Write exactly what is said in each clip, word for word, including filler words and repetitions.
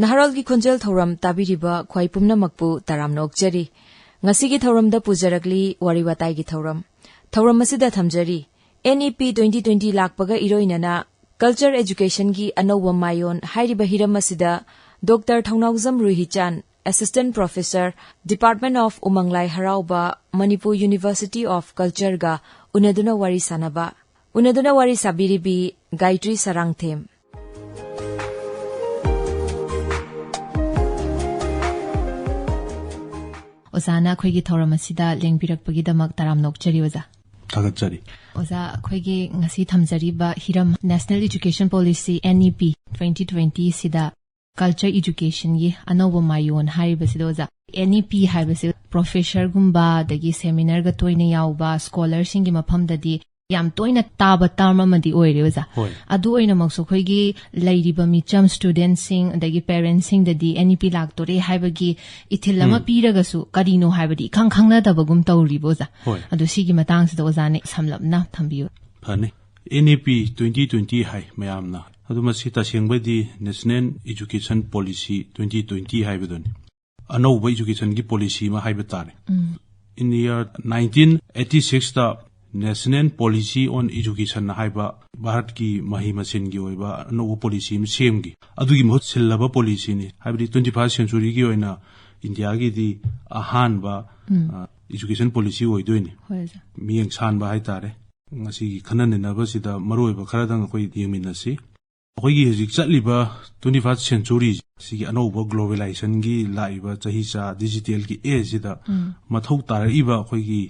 ꯅꯍꯥꯔꯣꯜꯒꯤ ꯈꯣꯟꯖꯦꯜ ꯊꯧꯔꯝ ꯇꯥꯕꯤꯔꯤꯕ ꯈ꯭ꯋꯥꯏ ꯄꯨꯝꯅꯃꯛꯄꯨ ꯇꯔꯥꯝꯅ ꯑꯣꯛꯆꯔꯤ꯫ ꯉꯁꯤꯒꯤ ꯊꯧꯔꯝꯗ ꯄꯨꯖꯔꯛꯂꯤ ꯋꯥꯔꯤ ꯋꯥꯇꯥꯏꯒꯤ ꯊꯧꯔꯝ꯫ ꯊꯧꯔꯝ ꯑꯁꯤꯗ ꯊꯝꯖꯔꯤ, N E P twenty twenty ꯂꯥꯛꯄꯒ ꯏꯔꯣꯏꯅꯅ Culture Educationꯒꯤ ꯑꯅꯧꯕ ꯃꯥꯏꯑꯣꯟ ꯍꯥꯏꯔꯤꯕ ꯍꯤꯔꯝ ꯑꯁꯤꯗ Doctor Thounaojam ꯔꯨꯍꯤꯆꯥꯟ, Assistant Professor, Department of ꯎꯃꯪ ꯂꯥꯏ ꯍꯔꯥꯎꯕ, Manipur University of Cultureꯒ ꯎꯅꯗꯨꯅ ꯋꯥꯔꯤ ꯁꯥꯅꯕ꯫ ꯎꯅꯗꯨꯅ ꯋꯥꯔꯤ ꯁꯥꯕꯤꯔꯤꯕꯤ ꯒꯥꯌꯇ꯭ꯔꯤ ꯁꯔꯥꯡꯊꯦꯝ꯫ ꯑꯣꯖꯥꯅ ꯑꯩꯈꯣꯏꯒꯤ ꯊꯧꯔꯝ ꯑꯁꯤꯗ ꯂꯦꯡꯕꯤꯔꯛꯄꯒꯤꯗꯃꯛ ꯇꯔꯥꯝꯅ ꯑꯣꯛꯆꯔꯤ, ꯑꯣꯖꯥ꯫ ꯊꯥꯒꯠꯆꯔꯤ꯫ ꯑꯣꯖꯥ, ꯑꯩꯈꯣꯏꯒꯤ ꯉꯁꯤ ꯊꯝꯖꯔꯤꯕ ꯍꯤꯔꯝ National Education Policy, N E P twenty twenty ꯁꯤꯗ Culture Educationꯒꯤ ꯑꯅꯧꯕ ꯃꯥꯏꯑꯣꯟ ꯍꯥꯏꯔꯤꯕꯁꯤꯗ, ꯑꯣꯖꯥ, N E P ꯍꯥꯏꯕꯁꯤ Professorꯒꯨꯝꯕ ꯑꯗꯒꯤ Seminarꯒ ꯇꯣꯏꯅ ꯌꯥꯎꯕ scholarꯁꯤꯡꯒꯤ ꯃꯐꯝꯗꯗꯤ ꯌꯥꯝ ꯇꯣꯏꯅ ꯇꯥꯕ term ꯑꯃꯗꯤ ꯑꯣꯏꯔꯦ, ꯑꯣꯖꯥ꯫ ꯍꯣꯏ꯫ ꯑꯗꯨ ꯑꯣꯏꯅꯃꯛꯁꯨ ꯑꯩꯈꯣꯏꯒꯤ ꯂꯩꯔꯤꯕ ꯃꯤꯆꯝ studentꯁꯤꯡ ꯑꯗꯒꯤ parentsꯁꯤꯡꯗꯗꯤ N E P ꯂꯥꯛꯇꯣꯔꯦ ꯍꯥꯏꯕꯒꯤ ꯏꯊꯤꯜ ꯑꯃ ꯎꯝ꯫ ꯄꯤꯔꯒꯁꯨ ꯀꯔꯤꯅꯣ ꯍꯥꯏꯕꯗꯤ ꯏꯈꯪ ꯈꯪꯅꯗꯕꯒꯨꯝ ꯇꯧꯔꯤꯕ, ꯑꯣꯖꯥ꯫ ꯍꯣꯏ꯫ ꯑꯗꯨ ꯁꯤꯒꯤ ꯃꯇꯥꯡꯁꯤꯗ ꯑꯣꯖꯥꯅ ꯁꯝꯂꯞꯅ ꯊꯝꯕꯤꯌꯨ꯫ ꯐꯅꯤ꯫ N E P twenty twenty ꯍꯥꯏ ꯃꯌꯥꯝꯅ꯫ ꯑꯗꯨ ꯃꯁꯤ ꯇꯁꯦꯡꯕꯗꯤ National Education Policy twenty twenty ꯍꯥꯏꯕꯗꯨꯅꯤ꯫ ꯑꯅꯧꯕ educationꯒꯤ policy ꯑꯃ ꯍꯥꯏꯕ ꯇꯥꯔꯦ꯫ ꯎꯝ꯫ In year nineteen eighty sixꯇ National Policy on Education ꯍꯥꯏꯕ ꯚꯥꯔꯠꯀꯤ ꯃꯍꯩ ꯃꯁꯤꯡꯒꯤ ꯑꯣꯏꯕ ꯑꯅꯧꯕ policy ꯑꯃ ꯁꯦꯝꯈꯤ꯫ ꯑꯗꯨꯒꯤ ꯃꯍꯨꯠ ꯁꯤꯜꯂꯕ policyꯅꯤ꯫ ꯍꯥꯏꯕꯗꯤ twenty first centuryꯒꯤ ꯑꯣꯏꯅ ꯏꯟꯗꯤꯌꯥꯒꯤꯗꯤ ꯑꯍꯥꯟꯕ, ꯎꯝ꯫ ꯑ, education policy ꯑꯣꯏꯗꯣꯏꯅꯤ꯫ ꯍꯣꯏ, ꯑꯣꯖꯥ꯫ ꯃꯤꯠꯌꯦꯡ ꯁꯥꯟꯕ ꯍꯥꯏꯇꯥꯔꯦ꯫ ꯉꯁꯤꯒꯤ ꯈꯟꯅ ꯅꯩꯅꯕꯁꯤꯗ ꯃꯔꯨꯑꯣꯏꯕ ꯈꯔꯗꯪ ꯑꯩꯈꯣꯏ ꯌꯦꯡꯃꯤꯟꯅꯁꯤ꯫ ꯑꯩꯈꯣꯏꯒꯤ ꯍꯧꯖꯤꯛ ꯆꯠꯂꯤꯕ twenty first century ꯁꯤꯒꯤ ꯑꯅꯧꯕ globalizationꯒꯤ ꯂꯥꯛꯏꯕ ꯆꯍꯤꯆꯥ digitalꯒꯤ ageꯁꯤꯗ ꯎꯝ꯫ ꯃꯊꯧ ꯇꯥꯔꯛꯏꯕ ꯑꯩꯈꯣꯏꯒꯤ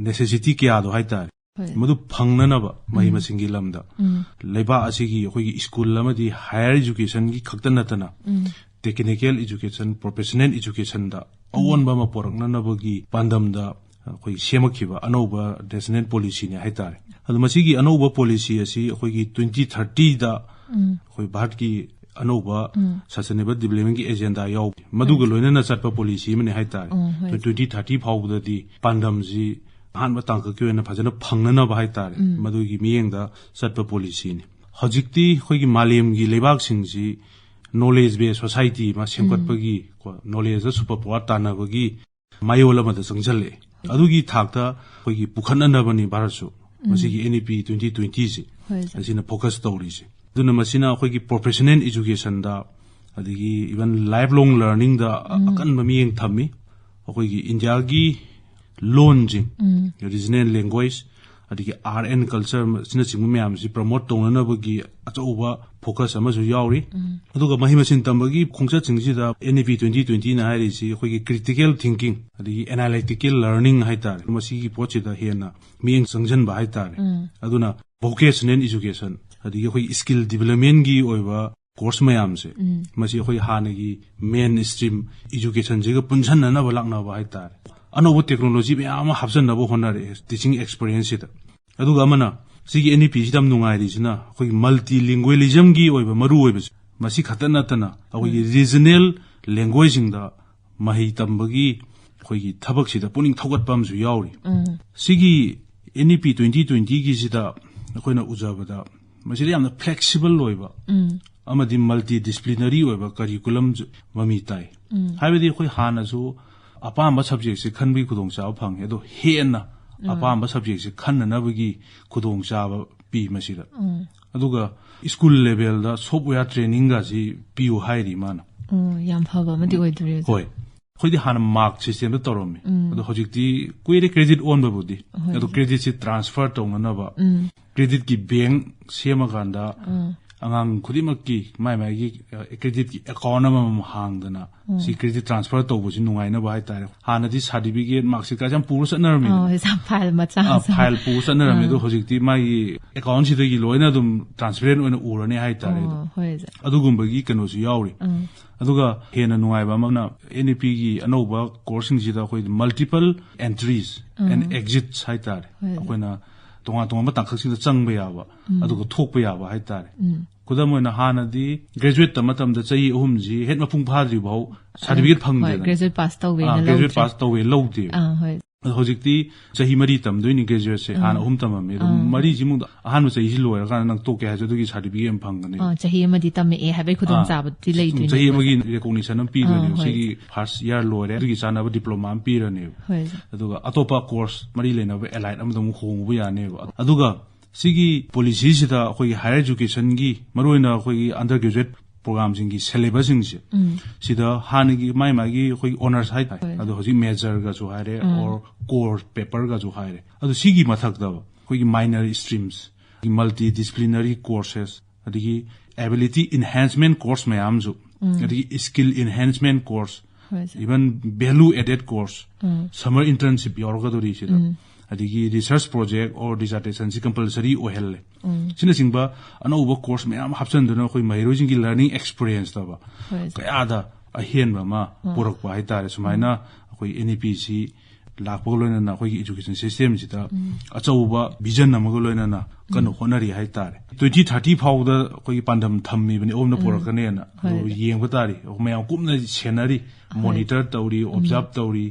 necessity ꯀꯌꯥꯗꯣ ꯍꯥꯏꯇꯥꯔꯦ, ꯍꯣꯏ꯫ ꯃꯗꯨ ꯐꯪꯅꯅꯕ ꯃꯍꯩ ꯎꯝ꯫ ꯃꯁꯤꯡꯒꯤ ꯂꯝꯗ ꯎꯝ꯫ ꯂꯩꯕꯥꯛ ꯑꯁꯤꯒꯤ ꯑꯩꯈꯣꯏꯒꯤ school ꯑꯃꯗꯤ higher educationꯒꯤ ꯈꯛꯇ ꯅꯠꯇꯅ ꯎꯝ꯫ Technical education, professional educationꯗ ꯎꯝ꯫ ꯑꯑꯣꯟꯕ ꯑꯃ ꯄꯨꯔꯛꯅꯅꯕꯒꯤ ꯄꯥꯟꯗꯝꯗ ꯑꯩꯈꯣꯏ ꯁꯦꯝꯃꯛꯈꯤꯕ ꯑꯅꯧꯕ national policyꯅꯤ ꯍꯥꯏꯇꯥꯔꯦ꯫ ꯑꯗꯣ ꯃꯁꯤꯒꯤ ꯑꯅꯧꯕ policy ꯑꯁꯤ ꯑꯩꯈꯣꯏꯒꯤ twenty thirtyꯗ ꯎꯝ꯫ ꯑꯩꯈꯣꯏ ꯚꯥꯔꯠꯀꯤ ꯑꯅꯧꯕ ꯎꯝ꯫ Sustainable Developmentꯒꯤ agenda ꯌꯥꯎꯕ, ꯃꯗꯨꯒ ꯎꯝ꯫ ꯂꯣꯏꯅꯅ ꯆꯠꯄ policy ꯑꯃꯅꯤ ꯍꯥꯏꯇꯥꯔꯦ꯫ ꯎꯝ, ꯍꯣꯏ꯫ Twenty thirty ꯐꯥꯎꯕꯗꯗꯤ ꯄꯥꯟꯗꯝꯁꯤ ꯑꯍꯥꯟꯕ ꯇꯥꯡꯀꯛꯀꯤ ꯑꯣꯏꯅ ꯐꯖꯅ ꯐꯪꯅꯅꯕ ꯍꯥꯏꯇꯥꯔꯦ, ꯎꯝ꯫ ꯃꯗꯨꯒꯤ ꯃꯤꯠꯌꯦꯡꯗ ꯆꯠꯄ policyꯅꯤ꯫ ꯍꯧꯖꯤꯛꯇꯤ ꯑꯩꯈꯣꯏꯒꯤ ꯃꯥꯂꯦꯝꯒꯤ ꯂꯩꯕꯥꯛꯁꯤꯡꯁꯤ ꯅꯣꯂꯦꯖ ꯕꯦꯁ ꯁꯣꯁꯥꯏꯇꯤ ꯑꯃ ꯁꯦꯝꯒꯠꯄꯒꯤ, ꯀꯣ, ꯅꯣꯂꯦꯖꯇ ꯁꯨꯄꯔ ꯄꯋꯥꯔ ꯇꯥꯟꯅꯕꯒꯤ ꯃꯌꯣꯜ ꯑꯃꯗ ꯆꯪꯁꯤꯜꯂꯛꯑꯦ꯫ ꯑꯗꯨꯒꯤ ꯊꯥꯛꯇ ꯑꯩꯈꯣꯏꯒꯤ ꯄꯨꯈꯠꯅꯅꯕꯅꯤ ꯚꯥꯔꯠꯁꯨ ꯃꯁꯤꯒꯤ N E P twenty twenty ꯁꯦ, ꯍꯣꯏ, ꯁꯥꯔ꯫ ꯑꯁꯤꯅ ꯐꯣꯀꯁ ꯇꯧꯔꯤꯁꯦ꯫ ꯑꯗꯨꯅ ꯃꯁꯤꯅ ꯑꯩꯈꯣꯏꯒꯤ ꯄ꯭ꯔꯣꯐꯦꯁꯅꯦꯜ ꯏꯖꯨꯀꯦꯁꯟꯗ, ꯑꯗꯒꯤ ꯏꯚꯟ ꯂꯥꯏꯐ ꯂꯣꯡ ꯂꯔꯅꯤꯡꯗ ꯑꯀꯟꯕ ꯃꯤꯠꯌꯦꯡ ꯊꯝꯃꯤ꯫ ꯑꯩꯈꯣꯏꯒꯤ ꯏꯟꯗꯤꯌꯥꯒꯤ ꯂꯣꯟꯁꯤꯡ, ꯔꯤꯖꯅꯦꯜ ꯂꯦꯡꯒ꯭ꯋꯦꯖ, ꯑꯗꯒꯤ ꯑꯥꯔꯠ ꯑꯦꯟ ꯀꯜꯆꯔ ꯑꯁꯤꯅꯆꯤꯡꯕ ꯃꯌꯥꯝꯁꯤ ꯄ꯭ꯔꯃꯣꯠ ꯇꯧꯅꯅꯕꯒꯤ ꯑꯆꯧꯕ ꯐꯣꯀꯁ ꯑꯃꯁꯨ ꯌꯥꯎꯔꯤ꯫ ꯑꯗꯨꯒ ꯃꯍꯩ ꯃꯁꯤꯡ ꯇꯝꯕꯒꯤ ꯈꯣꯡꯆꯠꯁꯤꯡꯁꯤꯗ N E P twenty twenty ꯅ ꯍꯥꯏꯔꯤꯁꯤ ꯑꯩꯈꯣꯏꯒꯤ ꯀ꯭ꯔꯤꯇꯤꯀꯦꯜ ꯊꯤꯡꯀꯤꯡ, ꯑꯗꯒꯤ ꯑꯦꯅꯥꯂꯥꯏꯇꯤꯀꯦꯜ ꯂꯔꯅꯤꯡ ꯍꯥꯏꯇꯥꯔꯦ, ꯃꯁꯤꯒꯤ ꯄꯣꯠꯁꯤꯗ ꯍꯦꯟꯅ ꯃꯤꯠꯌꯦꯡ ꯆꯪꯁꯤꯟꯕ ꯍꯥꯏꯇꯥꯔꯦ꯫ ꯑꯗꯨꯅ ꯚꯣꯀꯦꯁꯅꯦꯜ ꯏꯖꯨꯀꯦꯁꯟ, ꯑꯗꯒꯤ ꯑꯩꯈꯣꯏ ꯁ꯭ꯀꯤꯜ ꯗꯤꯕꯂꯞꯃꯦꯟꯒꯤ ꯑꯣꯏꯕ ꯀꯣꯔꯁ ꯃꯌꯥꯝꯁꯦ, ꯃꯁꯤ ꯑꯩꯈꯣꯏ ꯍꯥꯟꯅꯒꯤ ꯃꯦꯟ ꯁ꯭ꯇ꯭ꯔꯤꯝ ꯏꯖꯨꯀꯦꯁꯟꯁꯤꯒ ꯄꯨꯟꯁꯟꯅꯅꯕ ꯂꯥꯛꯅꯕ ꯍꯥꯏꯇꯥꯔꯦ꯫ ꯑꯅꯧꯕ ꯇꯦꯛꯅꯣꯂꯣꯖꯤ ꯃꯌꯥꯝ ꯑꯃ ꯍꯥꯞꯆꯟꯅꯕ ꯍꯣꯠꯅꯔꯛꯑꯦ ꯇꯤꯆꯤꯡ ꯑꯦꯛꯁꯄꯤꯔꯤꯌꯦꯟꯁꯁꯤꯗ꯫ ꯑꯗꯨꯒ ꯑꯃꯅ, ꯁꯤꯒꯤ N E P ꯁꯤꯗ ꯌꯥꯝ ꯅꯨꯡꯉꯥꯏꯔꯤꯁꯤꯅ ꯑꯩꯈꯣꯏꯒꯤ ꯃꯜꯇꯤ ꯂꯤꯡꯒ꯭ꯋꯦꯂꯤꯖꯝꯒꯤ ꯑꯣꯏꯕ ꯃꯔꯨ ꯑꯣꯏꯕꯁꯦ꯫ ꯃꯁꯤ ꯈꯛꯇ ꯅꯠꯇꯅ ꯑꯩꯈꯣꯏꯒꯤ ꯔꯤꯖꯅꯦꯜ ꯂꯦꯡꯒ꯭ꯋꯦꯖꯁꯤꯡꯗ ꯃꯍꯩ ꯇꯝꯕꯒꯤ ꯑꯩꯈꯣꯏꯒꯤ ꯊꯕꯛꯁꯤꯗ ꯄꯨꯛꯅꯤꯡ ꯊꯧꯒꯠꯄ ꯑꯃꯁꯨ ꯌꯥꯎꯔꯤ꯫ ꯁꯤꯒꯤ N E P twenty twenty ꯒꯤꯁꯤꯗ ꯑꯩꯈꯣꯏꯅ ꯎꯖꯕꯗ ꯃꯁꯤꯗ ꯌꯥꯝꯅ ꯐ꯭ꯂꯦꯛꯁꯤꯕꯜ ꯑꯣꯏꯕ ꯑꯃꯗꯤ ꯃꯜꯇꯤ ꯗꯤꯁꯤꯄ꯭ꯂꯤꯅꯔꯤ ꯑꯣꯏꯕ ꯀꯔꯤꯀꯨꯂꯝ ꯃꯃꯤ ꯇꯥꯏ꯫ ꯍꯥꯏꯕꯗꯤ ꯑꯩꯈꯣꯏ ꯍꯥꯟꯅꯁꯨ ꯑꯄꯥꯝꯕ ꯁꯕꯖꯦꯛꯁꯦ ꯈꯟꯕꯒꯤ ꯈꯨꯗꯣꯡꯆꯥꯕ ꯐꯪꯉꯦ, ꯑꯗꯣ ꯍꯦꯟꯅ ꯑꯄꯥꯝꯕ ꯁꯕꯖꯦꯛꯁꯦ ꯈꯟꯅꯅꯕꯒꯤ ꯈꯨꯗꯣꯡꯆꯥꯕ ꯄꯤ ꯃꯁꯤꯗ꯫ ꯑꯗꯨꯒ ꯁ꯭ꯀꯨꯜ ꯂꯦꯚꯦꯜꯗ ꯁꯣꯐꯋꯦꯌꯔ ꯇ꯭ꯔꯦꯅꯤꯡꯒꯁꯤ ꯄꯤꯌꯨ ꯍꯥꯏꯔꯤ ꯃꯥꯅ꯫ ꯑꯣ, ꯌꯥꯝ ꯐꯕ ꯑꯃꯗꯤ ꯑꯣꯏꯗꯣꯔꯤ ꯑꯣꯖꯥ꯫ ꯍꯣꯏ, ꯑꯩꯈꯣꯏꯗꯤ ꯍꯥꯟꯅ ꯃꯥꯔꯛ ꯁꯤꯁꯇꯦꯝꯗ ꯇꯧꯔꯝꯃꯤ꯫ ꯑꯗꯣ ꯍꯧꯖꯤꯛꯇꯤ ꯀꯨꯏꯔꯦ ꯀ꯭ꯔꯦꯗꯤꯠ ꯑꯣꯟꯕꯕꯨꯗꯤ꯫ ꯑꯗꯣ ꯀ꯭ꯔꯦꯗꯤꯠꯁꯤ ꯇ꯭ꯔꯥꯟꯁꯐꯔ ꯇꯧꯅꯅꯕ, ꯀ꯭ꯔꯦꯗꯤꯠꯀꯤ ꯕꯦꯡ ꯁꯦꯝꯃꯀꯥꯟꯗ ꯑꯉꯥꯡ ꯈꯨꯗꯤꯡꯃꯛꯀꯤ ꯃꯥꯏ ꯃꯥꯏꯒꯤ, ꯑ, ꯀ꯭ꯔꯦꯗꯤꯠꯀꯤ ꯑꯦꯀꯥꯎꯟ ꯑꯃꯃꯝ ꯍꯥꯡꯗꯅ ꯁꯤ ꯀ꯭ꯔꯦꯗꯤꯠ ꯇ꯭ꯔꯥꯟꯁꯐꯔ ꯇꯧꯕꯁꯤ ꯅꯨꯡꯉꯥꯏꯅꯕ ꯍꯥꯏꯇꯥꯔꯦ꯫ ꯍꯥꯟꯅꯗꯤ ꯁꯥꯔꯇꯤꯐꯤꯀꯦꯠ, ꯃꯥꯔꯛꯁꯤꯠ ꯀꯥꯁꯦ ꯌꯥꯝ ꯄꯨꯔ ꯆꯠꯅꯔꯝꯃꯤꯗꯅ꯫ ꯑꯣ, ꯍꯣꯏ, ꯁꯥ-, ꯐꯥꯏꯜ ꯃꯆꯥ ꯑ, ꯃꯆꯥ꯫ ꯐꯥꯏꯜ ꯄꯨꯔ ꯆꯠꯅꯔꯝꯃꯤ꯫ ꯑꯗꯣ ꯍꯧꯖꯤꯛꯇꯤ ꯃꯥꯒꯤ ꯑꯦꯀꯥꯎꯟꯁꯤꯗꯒꯤ ꯂꯣꯏꯅ ꯑꯗꯨꯝ ꯇ꯭ꯔꯥꯟꯁꯄꯦꯔꯦꯟ ꯑꯣꯏꯅ ꯎꯔꯅꯤ ꯍꯥꯏꯇꯥꯔꯦ꯫ ꯑꯣ, ꯍꯣꯏ, ꯑꯣꯖꯥ꯫ ꯑꯗꯨꯒꯨꯝꯕꯒꯤ ꯀꯩꯅꯣꯁꯨ ꯌꯥꯎꯔꯤ꯫ ꯑꯗꯨꯒ ꯍꯦꯟꯅ ꯅꯨꯡꯉꯥꯏꯕ ꯑꯃꯅ, N E P ꯒꯤ ꯑꯅꯧꯕ ꯀꯣꯔꯁꯁꯤꯡꯁꯤꯗ ꯑꯩꯈꯣꯏ multiple entries and exits ꯍꯥꯏꯇꯥꯔꯦ꯫ ꯍꯣꯏ꯫ ꯑꯩꯈꯣꯏꯅ ꯇꯣꯉꯥꯟ ꯇꯣꯉꯥꯟꯕ ꯇꯥꯡꯀꯛꯁꯤꯡꯗ ꯆꯪꯕ ꯌꯥꯕ, ꯑꯗꯨꯒ ꯊꯣꯛꯄ ꯌꯥꯕ ꯍꯥꯏꯇꯥꯔꯦ꯫ ꯈꯨꯗꯝ ꯑꯣꯏꯅ, ꯍꯥꯟꯅꯗꯤ ꯒ꯭ꯔꯦꯖꯨꯋꯦꯠ ꯇꯝꯕ ꯃꯇꯝꯗ ꯆꯍꯤ ꯑꯍꯨꯝꯁꯤ ꯍꯦꯛ ꯃꯄꯨꯡ ꯐꯥꯗ꯭ꯔꯤ ꯐꯥꯎ ꯁꯥꯔꯇꯤꯐꯤꯀꯦꯠ ꯍꯣꯏ, ꯐꯪꯗꯦꯗꯅ꯫ ꯒ꯭ꯔꯦꯖꯨꯋꯦꯠ ꯄꯥꯁ ꯇꯧꯋꯦꯅ ꯑꯥ, ꯒ꯭ꯔꯦꯖꯨꯋꯦꯠ ꯂꯧꯗ꯭ꯔꯦ꯫ ꯄꯥꯁ ꯇꯧꯋꯦ ꯂꯧꯗꯦꯕ꯫ ꯑꯥ, ꯍꯣꯏ꯫ ꯑꯗꯣ ꯍꯧꯖꯤꯛꯇꯤ ꯆꯍꯤ ꯃꯔꯤ ꯇꯝꯗꯣꯏꯅꯤ graduateꯁꯦ꯫ ꯍꯥꯟꯅ ꯑꯥ꯫ ꯑꯍꯨꯝ ꯇꯝꯃꯝꯃꯦ꯫ ꯑꯗꯨꯝ ꯑꯥ꯫ ꯃꯔꯤꯁꯤꯃꯨꯛ ꯑꯍꯥꯟꯕ ꯆꯍꯤꯁꯤ ꯂꯣꯏꯔꯀꯥꯟꯗ ꯅꯪ ꯇꯣꯛꯀꯦ ꯍꯥꯏꯔꯁꯨ ꯑꯗꯨꯒꯤ certificate ꯑꯃ ꯐꯪꯒꯅꯤ꯫ ꯑꯥ, ꯆꯍꯤ ꯑꯃꯗꯤ ꯇꯝꯃꯛꯑꯦ ꯍꯥꯏꯕꯒꯤ ꯈꯨꯗꯣꯡꯆꯥꯕꯗꯤ ꯑꯥ꯫ ꯂꯩꯗꯣꯏꯅꯦ꯫ ꯆꯍꯤ ꯑꯃꯒꯤ recognition ꯑꯃ ꯄꯤꯗꯣꯏꯅꯦꯕ꯫ ꯑꯥ, ꯍꯣꯏ꯫ ꯁꯤꯒꯤ first year ꯂꯣꯏꯔꯦ꯫ ꯑꯗꯨꯒꯤ ꯆꯥꯅꯕ diploma ꯑꯃ ꯄꯤꯔꯅꯦꯕ꯫ ꯍꯣꯏ꯫ ꯑꯗꯨꯒ ꯑꯇꯣꯞꯄ course ꯃꯔꯤ ꯂꯩꯅꯕ allied ꯑꯃꯗ ꯑꯃꯨꯛ ꯍꯣꯡꯉꯨꯕ ꯌꯥꯅꯦꯕ꯫ ꯑꯗꯨꯒ ꯁꯤꯒꯤ policyꯁꯤꯗ ꯑꯩꯈꯣꯏꯒꯤ higher educationꯒꯤ, ꯃꯔꯨꯑꯣꯏꯅ ꯑꯩꯈꯣꯏꯒꯤ undergraduate programꯁꯤꯡꯒꯤ syllabusꯁꯤꯡꯁꯦ, ꯎꯝ꯫ ꯁꯤꯗ ꯍꯥꯟꯅꯒꯤ ꯃꯥꯏ ꯃꯥꯒꯤ ꯑꯩꯈꯣꯏꯒꯤ honours ꯍꯥꯏꯇꯥꯔꯦ, ꯍꯣꯏ꯫ ꯑꯗꯣ ꯍꯧꯖꯤꯛ majorꯒꯁꯨ ꯍꯥꯏꯔꯦ, ꯎꯝ꯫ or core paperꯒꯁꯨ ꯍꯥꯏꯔꯦ, ꯑꯗꯣ ꯁꯤꯒꯤ ꯃꯊꯛꯇ ꯑꯩꯈꯣꯏꯒꯤ minor streams, multidisciplinary courses, ꯑꯗꯒꯤ ability enhancement course ꯃꯌꯥꯝꯁꯨ, ꯎꯝ꯫ ꯑꯗꯒꯤ skill enhancement course, ꯍꯣꯏ, sir꯫ Even value added course, ꯎꯝ꯫ Summer internship ꯌꯥꯎꯔꯛꯀꯗꯧꯔꯤ ꯁꯤꯗ꯫ ꯎꯝ꯫ ꯑꯗꯒꯤ research project or dissertationꯁꯤ compulsory ꯑꯣꯏꯍꯜꯂꯦ꯫ ꯎꯝ꯫ ꯁꯤꯅꯆꯤꯡꯕ ꯑꯅꯧꯕ course ꯃꯌꯥꯝ ꯍꯥꯞꯆꯤꯟꯗꯨꯅ ꯑꯩꯈꯣꯏ ꯃꯍꯩꯔꯣꯏꯁꯤꯡꯒꯤ learning experienceꯇꯕ, ꯍꯣꯏ, sir꯫ ꯀꯌꯥꯗ ꯑꯍꯦꯟꯕ ꯑꯃ ꯎꯝ꯫ ꯄꯨꯔꯛꯄ ꯍꯥꯏꯇꯥꯔꯦ꯫ ꯁꯨꯃꯥꯏꯅ ꯎꯝ꯫ ꯑꯩꯈꯣꯏ NEPꯁꯤ ꯂꯥꯛꯄꯒ ꯂꯣꯏꯅꯅ ꯑꯩꯈꯣꯏꯒꯤ education systemꯁꯤꯗ ꯎꯝ꯫ ꯑꯆꯧꯕ vision ꯑꯃꯒ ꯂꯣꯏꯅꯅ ꯀꯟꯅ ꯎꯝ꯫ ꯍꯣꯠꯅꯔꯤ ꯍꯥꯏꯇꯥꯔꯦ꯫ Twenty thirty ꯐꯥꯎꯗ ꯑꯩꯈꯣꯏꯒꯤ ꯄꯥꯟꯗꯝ ꯊꯝꯃꯤꯕꯅꯤ, ꯑꯣꯝꯅ ꯎꯝ꯫ ꯄꯨꯔꯛꯀꯅꯦꯅ꯫ ꯍꯣꯏ꯫ ꯑꯗꯨ ꯌꯦꯡꯕ ꯇꯥꯔꯤ꯫ ꯑꯩꯈꯣꯏ ꯃꯌꯥꯝ ꯀꯨꯞꯅ ꯁꯦꯟꯅꯔꯤ, ꯍꯣꯏ꯫ Monitor ꯇꯧꯔꯤ, ꯎꯝ꯫ Observe ꯇꯧꯔꯤ,